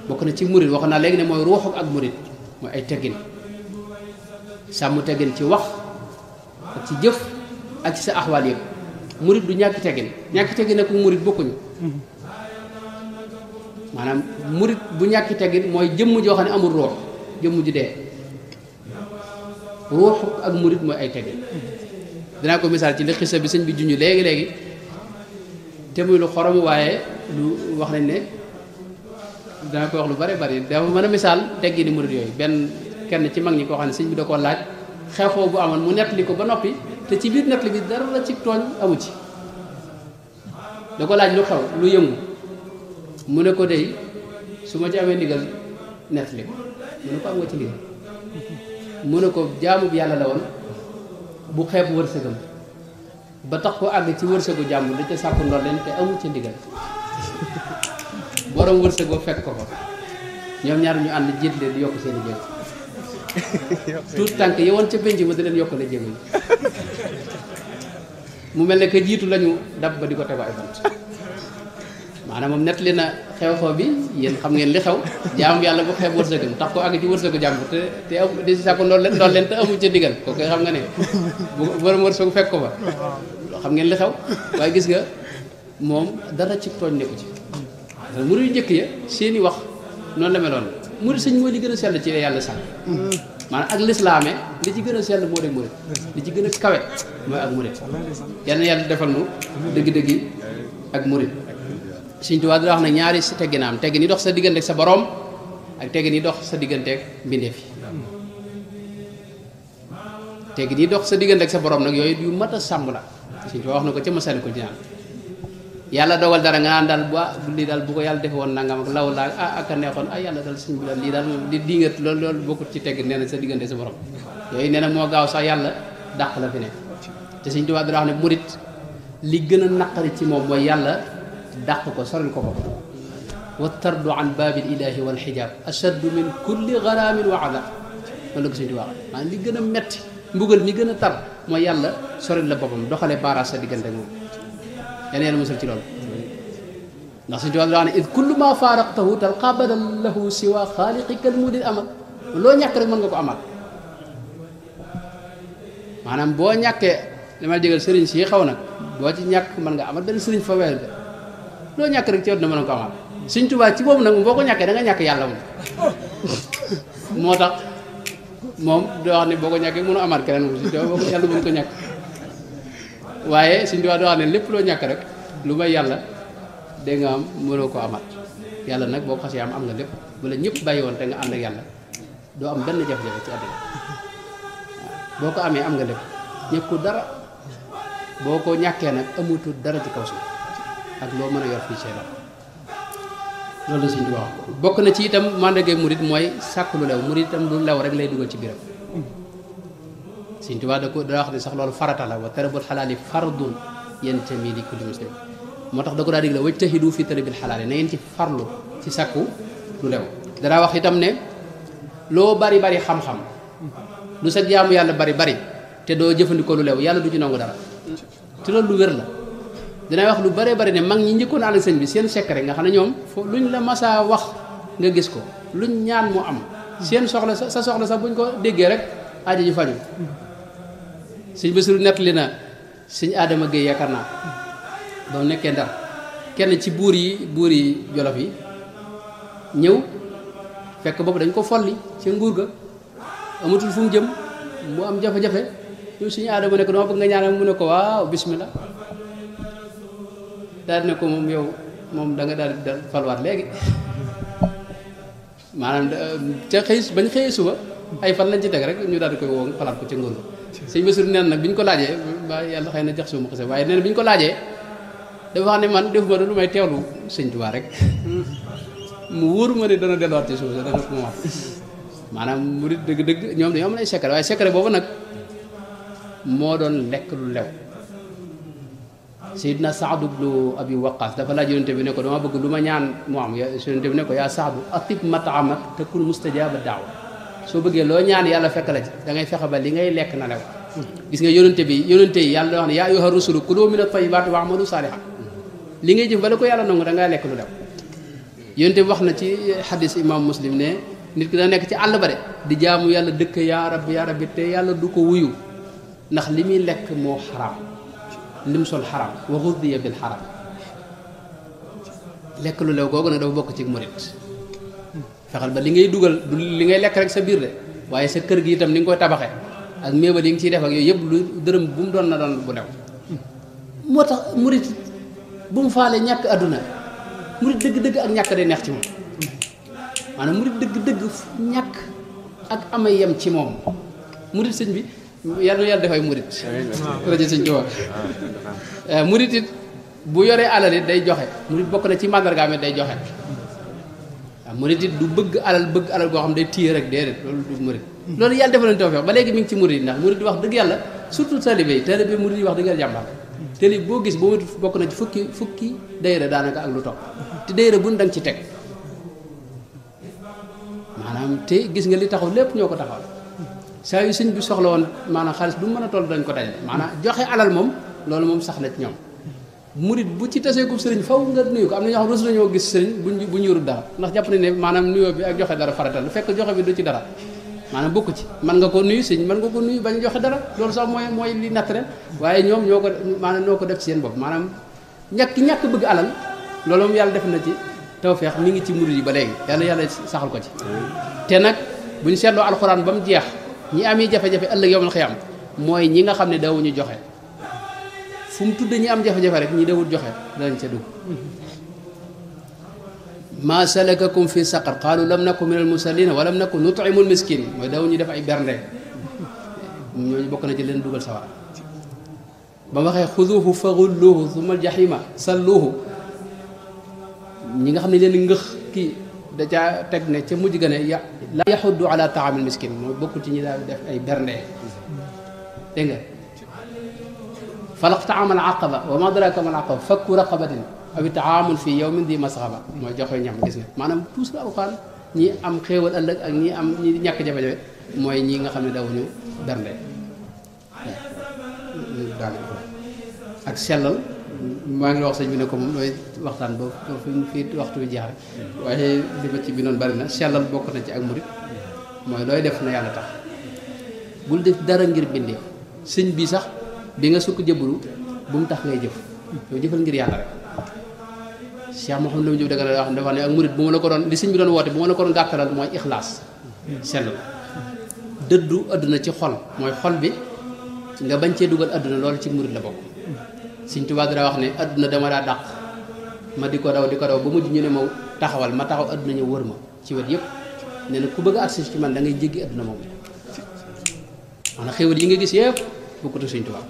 bokk na ci murid wax naa léegi ne mooy ruuxu ak murid mooy ay teggin sàmm teggin ci wax ak ci jëf ak ci sa axwaal yëpp murid du ñàkk teggin ak murid bokkuñu maanaam murid bu ñàkk teggin mooy jëmm joo xam ne amul ruux jëmm ju dee ruuxu ak murid mooy ay teggin dinaa ko misaal ci li xisa bi sëñ bi junj léegi te muy lu xorom waaye lu wax nañ ne dana ko wax lu bari dafa mën a misaal teggi ni murid yooyu benn kenn ci mag ñi koo xam ne sëñ bi da koo laaj xeexoo bu amoon mu nettali ko ba noppi te ci biir nettali bi dara la ci tooñ amu ci da ko laaj lu xew lu yëngu mu ne ko dey su ma ci amee ndigal nettali ko mu ne ko am nga ci ndigal mu ne ko jaamu bi yàlla la woon bu xeeb wërsëgam ba tax ko àgg ci wërsëgu jàmm da ca sàkku ndor leen te amul ca ndigal borom wërsëg ba fekk ko fa ñoom ñaar ñu ànd jiit leen di yokk seen i jéego tuut tànk yi woon ca penc ma di leen yokkale jéego yi mu mel ne que jiitu lañu dab ba di ko tegu ay bant maanaam moom nettali na xew-xew bi yéen xam ngeen li xew jaamu yàlla bu xeeb wërsëgam tax ko àgg ci wërsëgu jàmm te am di si sàkku ndor leen te amul ca ndigal kooku xam nga ne bu borom wërsëgu fekk ko fa xam ngeen li xew waaye gis nga moom dara ci tooñ nekku ci murid yu njëkk ya seeni wax noonu la meloon murid sëñ mooy li gën a sell ci yàlla sax maanaam ak lislaame li ci gën a sell moo de murid li ci gën a kawe mooy ak murid yàlla defal nu dëgg-dëgg ak murid Sëñ Tuubaa dina wax ne ñaari si tegginaam teggin yi dox sa diggante ak sa borom ak teggin yi dox sa diggante ak mbindeef yi teggin yi dox sa diggante ak sa borom nag yooyu yu mat a sàmm la Sëñ Tuubaa wax na ko ca Masaalikul Jinaan yàlla dogal dara nga naan daal bu lii daal bu ko yàlla defe woon nangam ak law laa ak a neexoon yàlla daal sëñ bi daal lii daal moom di dingat loolu bokkut ci teggin nee na sa diggante sa borom yooyu nee na moo gaaw sax yàlla dàq la fi ne te Sëñ Tuubaa dina wax ne murit li gën a naqari ci moom mooy yàlla dàq ko soril ko wa tardu an baabil ilahi wal xijaab ashaddu min kulli garaamin wa adab loolu la ko Sëñ Tuubaa maanaam li gën a metti mbugal mi gën a tar mooy yàlla soril la boppam doxalee baaraas sa diggante moom yàlla yàlla musal ci loolu ndax Sëñ Tuubaa daa ne id kullu ma faaraqtahu talqa badal lahu siwa xaaliqikal mudil amal loo ñàkk rek mën nga ko amal maanaam boo ñàkkee dama jégal sëriñ si xaw nag boo ci ñàkk mën nga amal benn sëriñ fa weer loo ñàkk rek ci àdduna mën ko amaat Sëñ Tuubaa ci boobu nag boo ko ñàkkee da nga ñàkk yàlla moom moo tax moom doo wax ne boo ko ñàkkee mënu amaat keneen moom boo ko yàlla mënu ko ñàkk waaye Sëñ Tuubaa doo wax ne lépp loo ñàkk rek lu may yàlla dégg nga am mënoo ko amaat yàlla nag boo ko xasee am nga lépp bu la ñëpp bàyyi woon te nga ànd ak yàlla doo am benn jafe-jafe ci àdduna boo ko amee am nga lépp ñëkku dara boo ko ñàkkee nag amutul dara ci kaw suuf ak loo mën a yor fii ci la loolu la Sëñ Tuubaa wax bokk na ci itam màndargay murit mooy sàkk lu lew murit itam lu lew rek lay dugal ci biiram Sëñ Tuubaa da wax ne sax loolu farata la wa talabul xalaali fardun yantami li kulli muslim moo tax da ko daa digle wajtahidu fi talabil xalaali na ngeen ci farlu ci sàkku lu lew danaa wax itam ne loo bari xam-xam lu sa jaamu yàlla bari te doo jëfandikoo lu lew yàlla du ci nangu dara te loolu lu wér la dinay wax lu bari ne mag ñi njëkkoon ànd ak sëñ bi seen secret nga xam ne ñoom foofu luñ la masaa wax nga gis ko luñ ñaan mu am seen soxla sa soxla sax buñ ko déggee rek aajo ji faju sëñ Basiru nettali na sëñ Adama Gueye yaakaar naa ba mu nekkee Ndar kenn ci buur yi Jolof yi ñëw fekk boobu dañ ko folli ci nguur ga amatul fu mu jëm mu am jafe-jafe ñëw suñu Adama ne ko dama bëgg nga ñaanal mu ne ko waaw bismillah daal ne ko moom yow moom da nga daal di falwaat léegi maanaam ca bañ xëyee suba ay fan lañ ci teg rek ñu daal di koy woo falaat ko ca nguur ga sëñ Bassirou neen nag bi ñu ko laajee ba yàlla xëy na jax suma xase waaye nee na bi ñu ko laajee dafa wax ne man defuma lu may teewlu Sëñ Tuubaa rek mu wóor ma ne dana delluwaat ci suuf sa dana ko wax maanaam murid dëgg ñoom dañoo am ay secret waaye secret boobu nag moo doon lekk lu lew Seydina Saad ibnu Abi Waqaas dafa laaj yonente bi ne ko dama bëgg lu ma ñaan mu am yonente bi ne ko yaa Saadu atib mataamak takun mustajaaba daawa soo bëggee loo ñaan yàlla fekk la ci da ngay fexe ba li ngay lekk na lew gis nga yonente yi yàlla wax ne yaa ayyuha rusulu kulu mina tayyibaati wa amalu saalihan li ngay jëf bala ko yàlla nangu da ngay lekk lu lew yonente bi wax na ci xadis imam Muslim ne nit ki da nekk ci àll ba de di jaamu yàlla dëkk yaa rabbi te yàlla du ko wuyu ndax li muy lekk moo xaraam lim sol xaraam wa ghudhiya bil xaraam lekk lu lew googu nag dafa bokk ci murit fexal ba li ngay dugal du li ngay lekk rek sa biir de waaye sa kër gi itam ni nga koy tabaxee ak méebal yi nga ciy def ak yooyu yëpp lu dërëm bu mu doon na doon bu lew moo tax murit bu mu faale ñàkk àdduna murit dëgg-dëgg ak ñàkk day neex ci moom maanaam murit dëgg-dëgg ñàkk ak amay yem ci moom murit sëñ bi yàlla dafay murit rajo sëñ ci wax murit it bu yoree alal it day joxe murit bokk na ci màndargaam it day joxe waaw murit it du bëgg alal goo xam day téye rek déedéet loolu du murit loolu yàlla defal leen tawfeex ba léegi mi ngi ci murit ndax murit wax dëgg yàlla surtout talibé murit yi wax dëgg yàlla jàmbaar talib boo gis boo bokk na ci fukki dayra daanaka ak lu topp te dayra buñ danga ci teg maanaam te gis nga li taxaw lépp ñoo ko taxaw saa yu sëñ bi soxla woon maanaam xaalis du mën a toll dañ ko dajale maanaam joxe alal moom loolu moom sax na ci ñoom murit bu ci taseeku sëriñ faw nga nuyu ko am na ñoo xam rus nañoo gis sëriñ bu ñu yorul dara ndax jàpp nañ ne maanaam nuyoo bi ak joxe dara faratal lu fekk joxe bi du ci dara maanaam bokku ci mën nga ko nuyu sëñ mën nga ko nuyu bañ a joxe dara loolu sax mooy li naturel waaye ñoom ñoo ko maanaam ñoo ko def ci seen bopp maanaam ñàkk bëgg alal loolu moom yàlla def na ci tawfeex mi ngi ci murit yi ba léegi yàlla saxal ko ci te nag bu ñu seetloo alxuraan ba mu jeex ñi am yi jafe-jafe ëllëg yowmal xiyaam mooy ñi nga xam ne dawuñu joxe fu mu tudde ñi am jafe-jafe rek ñi dawul joxe danañ ca dugg ma salakakum fi saqar qaalu lam naku min al musallina wa lam naku nut'imul miskin mooy dawuñu def ay bernde ñooñu bokk na ci leen dugal sawar ba ma waxee xuduuhu fa gulluuhu thumma al jahima salluuhu ñi nga xam ne leen ngëx kii da caa teg ne ca mujj ga ne la yaxuddu ala taamil miskin mooy bokkul ci ñi daal def ay bernde dégg nga falaqta amal aqaba wa ma adraka mal aqaba fakku raqabatin aw itaamun fi yawmin di masxaba mooy joxe ñam gis nga maanaam tous la alxuraan ñi am xéewal ëllëg ak ñi am ñi ñàkk jafe-jafe mooy ñi nga xam ne dawuñu bernde daal ak sellal maa ngi wax sëñ bi ne ko moom looy waxtaan ba fii waxtu bi jeex rek waaye li ma ci bi noonu bari na sellal bokk na ci ak murit mooy looy def na yàlla tax bul def dara ngir bindee sëñ bi sax bi nga sukk jëbbalu bu mu tax ngay jëf yow jëfal ngir yàlla rek Cheikh Mouhamadou Lamine Diop Dagana wax dafa ne ak murid bu ma la ko doon li sëñ bi doon woote bu ma la ko doon gàttalal mooy ixlaas sell dëddu àdduna ci xol mooy xol bi nga bañ cee dugal àdduna loolu ci murid la bokk. Sëñ Tuubaa dara wax ne àdduna dama daa dàq ma di ko daw ba mujj ñu ne ma taxawal ma taxaw àdduna ñëw wër ma ci wet yëpp nee na ku bëgg a agsi ci man da ngay jéggi àdduna moom maanaam xéwal yi nga gis yëpp bokkut ak Sëñ Tuubaa.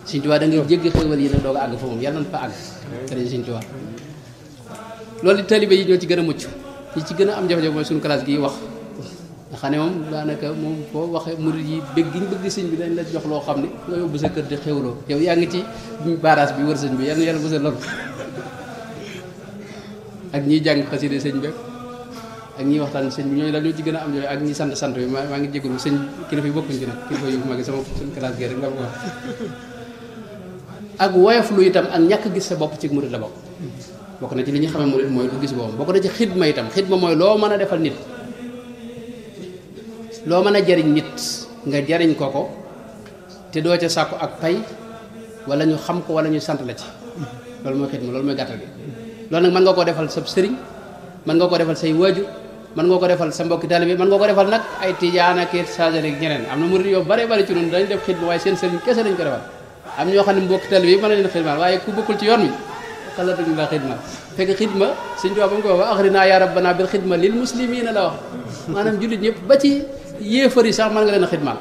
Sëñ Tuubaa da ngay jéggi xéwal yi nag doog a àgg fa moom yàlla na fa àgg kër Sëñ Tuubaa loolu taalibe yi ñoo ci gën a mucc ñi ci gën a am jafe-jafe mooy suñu classe gi wax nga xam ne moom daanaka moom boo waxee murid yi bëgg gi ñu bëgg sëñ bi dañ la jox loo xam ne nga yóbbu sa kër di xewloo yow yaa ngi ci baaraas bi wër sëñ bi yàlla yàlla bësal loolu ak ñiy jàng xasida sëñ bi ak ñiy waxtaan sëñ bi ñooñu la ñoo ci gën a am jafe ak ñi sant bi maa ngi jégalu sëñ kilifa yi bokkuñ ci nag kilifa yu mag sama suñu classe gi rek nga ko wax ak woyof lu itam ak ñàkk gis sa bopp ci murid la bokk na ci li ñu xamee murid mooy lu gis boppam bokk na ci xidma itam xidma mooy loo mën a defal nit loo mën a jariñ nit nga jariñ ko te doo ca sàkku ak pay wala ñu xam ko wala ñu sant la ci loolu mooy xidma loolu mooy gàttal gi loolu nag mën nga koo defal sa sëriñ mën nga ko defal say waajur mën nga ko defal sa mbokki taalibe mën nga ko defal nag ay tijaan ak saajal ak ñeneen am na murid yoo bare bare ci noonu dañ def xidma waaye seen sëriñ kese lañ ko defal am ñoo xam ne mbokki taalibe yi mën na leen xidmaal waaye ku bokkul ci yoon wi xalaatuñu la xidma fekk xidma Sëñ Tuubaa ba mu ko wax axrina ya rabbana bil xidma lil muslimina la wax maanaam jullit ñëpp ba ci yéefar yi sax mën nga leen a xidmaal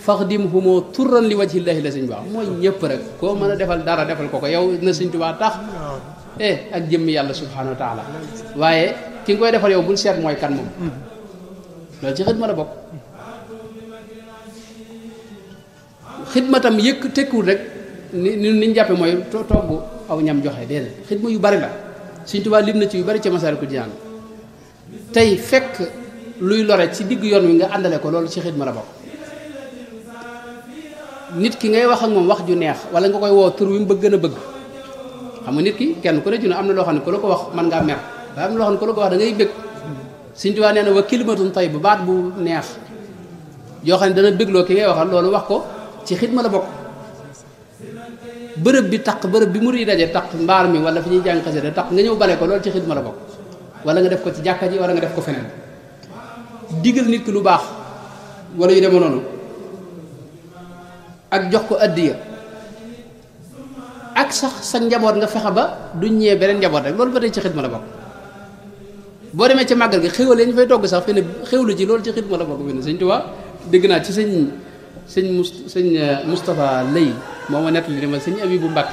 faxdim humoo turran li wajhillahi la Sëñ Tuubaa mooy ñëpp rek koo mën a defal dara defal ko yow na Sëñ Tuubaa tax ak jëmmi yàlla subhanahu wa taala waaye ki nga koy defal yow bul seet mooy kan moom loolu ci xidma la bokk xidma tam yëkk tekkiwul rek ni ñu jàppe mooy togg aw ñam joxe déedéet xidma yu bari la Sëñ Tuubaa lim na ci yu bari ca Masaalikul Jinaan tey fekk luy lore ci digg yoon wi nga àndale ko loolu ci xidma la bokk nit ki ngay wax ak moom wax ju neex wala nga koy woo tur wi mu bëgg gën a bëgg xam nga nit ki kenn ku ne ci am na loo xam ne ku la ko wax mën ngaa mer waaye am na loo xam ne ku la ko wax da ngay bëgg Sëñ Tuubaa nee na wa kalimatun tayyiba baat bu neex yoo xam ne dana bëggloo ki ngay waxal loolu wax ko ci xidma la bokk bërëb bi taq bërëb bi murid yi daje taq mbaar mi wala fi ñuy jàng xasida taq nga ñëw bale ko loolu ci xidma la bokk wala nga def ko ci jàkka ji wala nga def ko feneen digal nit ki lu baax wala yu deme noonu ak jox ko addiya ak sax sa njaboot nga fexe ba duñ ñëwee beneen njaboot rek loolu ba tey ci xidma la bokk boo demee ci màggal gi xéwal yi ñu fay togg sax fi ne xéwlu ci loolu ci xidma la bokk fi ne Sëñ Tuubaa dégg naa ci sëñ Moustapha Lay moo ma nettali ne ma sëñ Abibu Mbàkke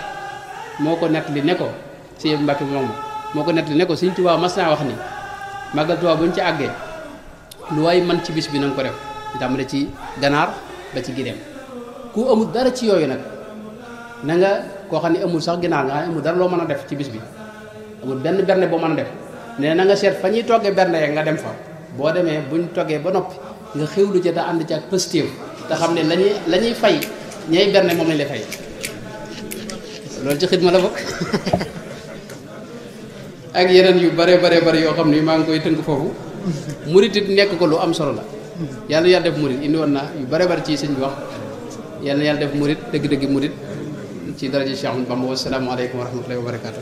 moo ko nettali ne ko sëñ Abibu Mbàkke moom moo ko nettali ne ko Sëñ Tuubaa mas naa wax ni màggal Tuubaa bu ñu ci àggee lu waay man ci bis bi na nga ko def di tàmbale ci ganaar ba ci gileem ku amul dara ci yooyu nag na nga koo xam ne amul sax ginaar nga xam ne amul dara loo mën a def ci bis bi amul benn berne boo mën a def ne na nga seet fa ñuy toggee berne ya nga dem fa boo demee buñ toggee ba noppi nga xewlu ci te ànd ci ak positif te xam ne la ñuy fay ñay berne moom lañ lay fay loolu ci xidma la bokk ak yeneen yu bare yoo xam ne maa ngi koy tënk foofu murit it nekk ko lu am solo la yàlla def murit indi woon naa yu bare ci sëñ bi wax yàlla def murit dëgg-dëgg murit ci daraja Cheikh Ahmadou Bamba. Wassalaamu aleykum wa rahmatullahi wa barakaatu.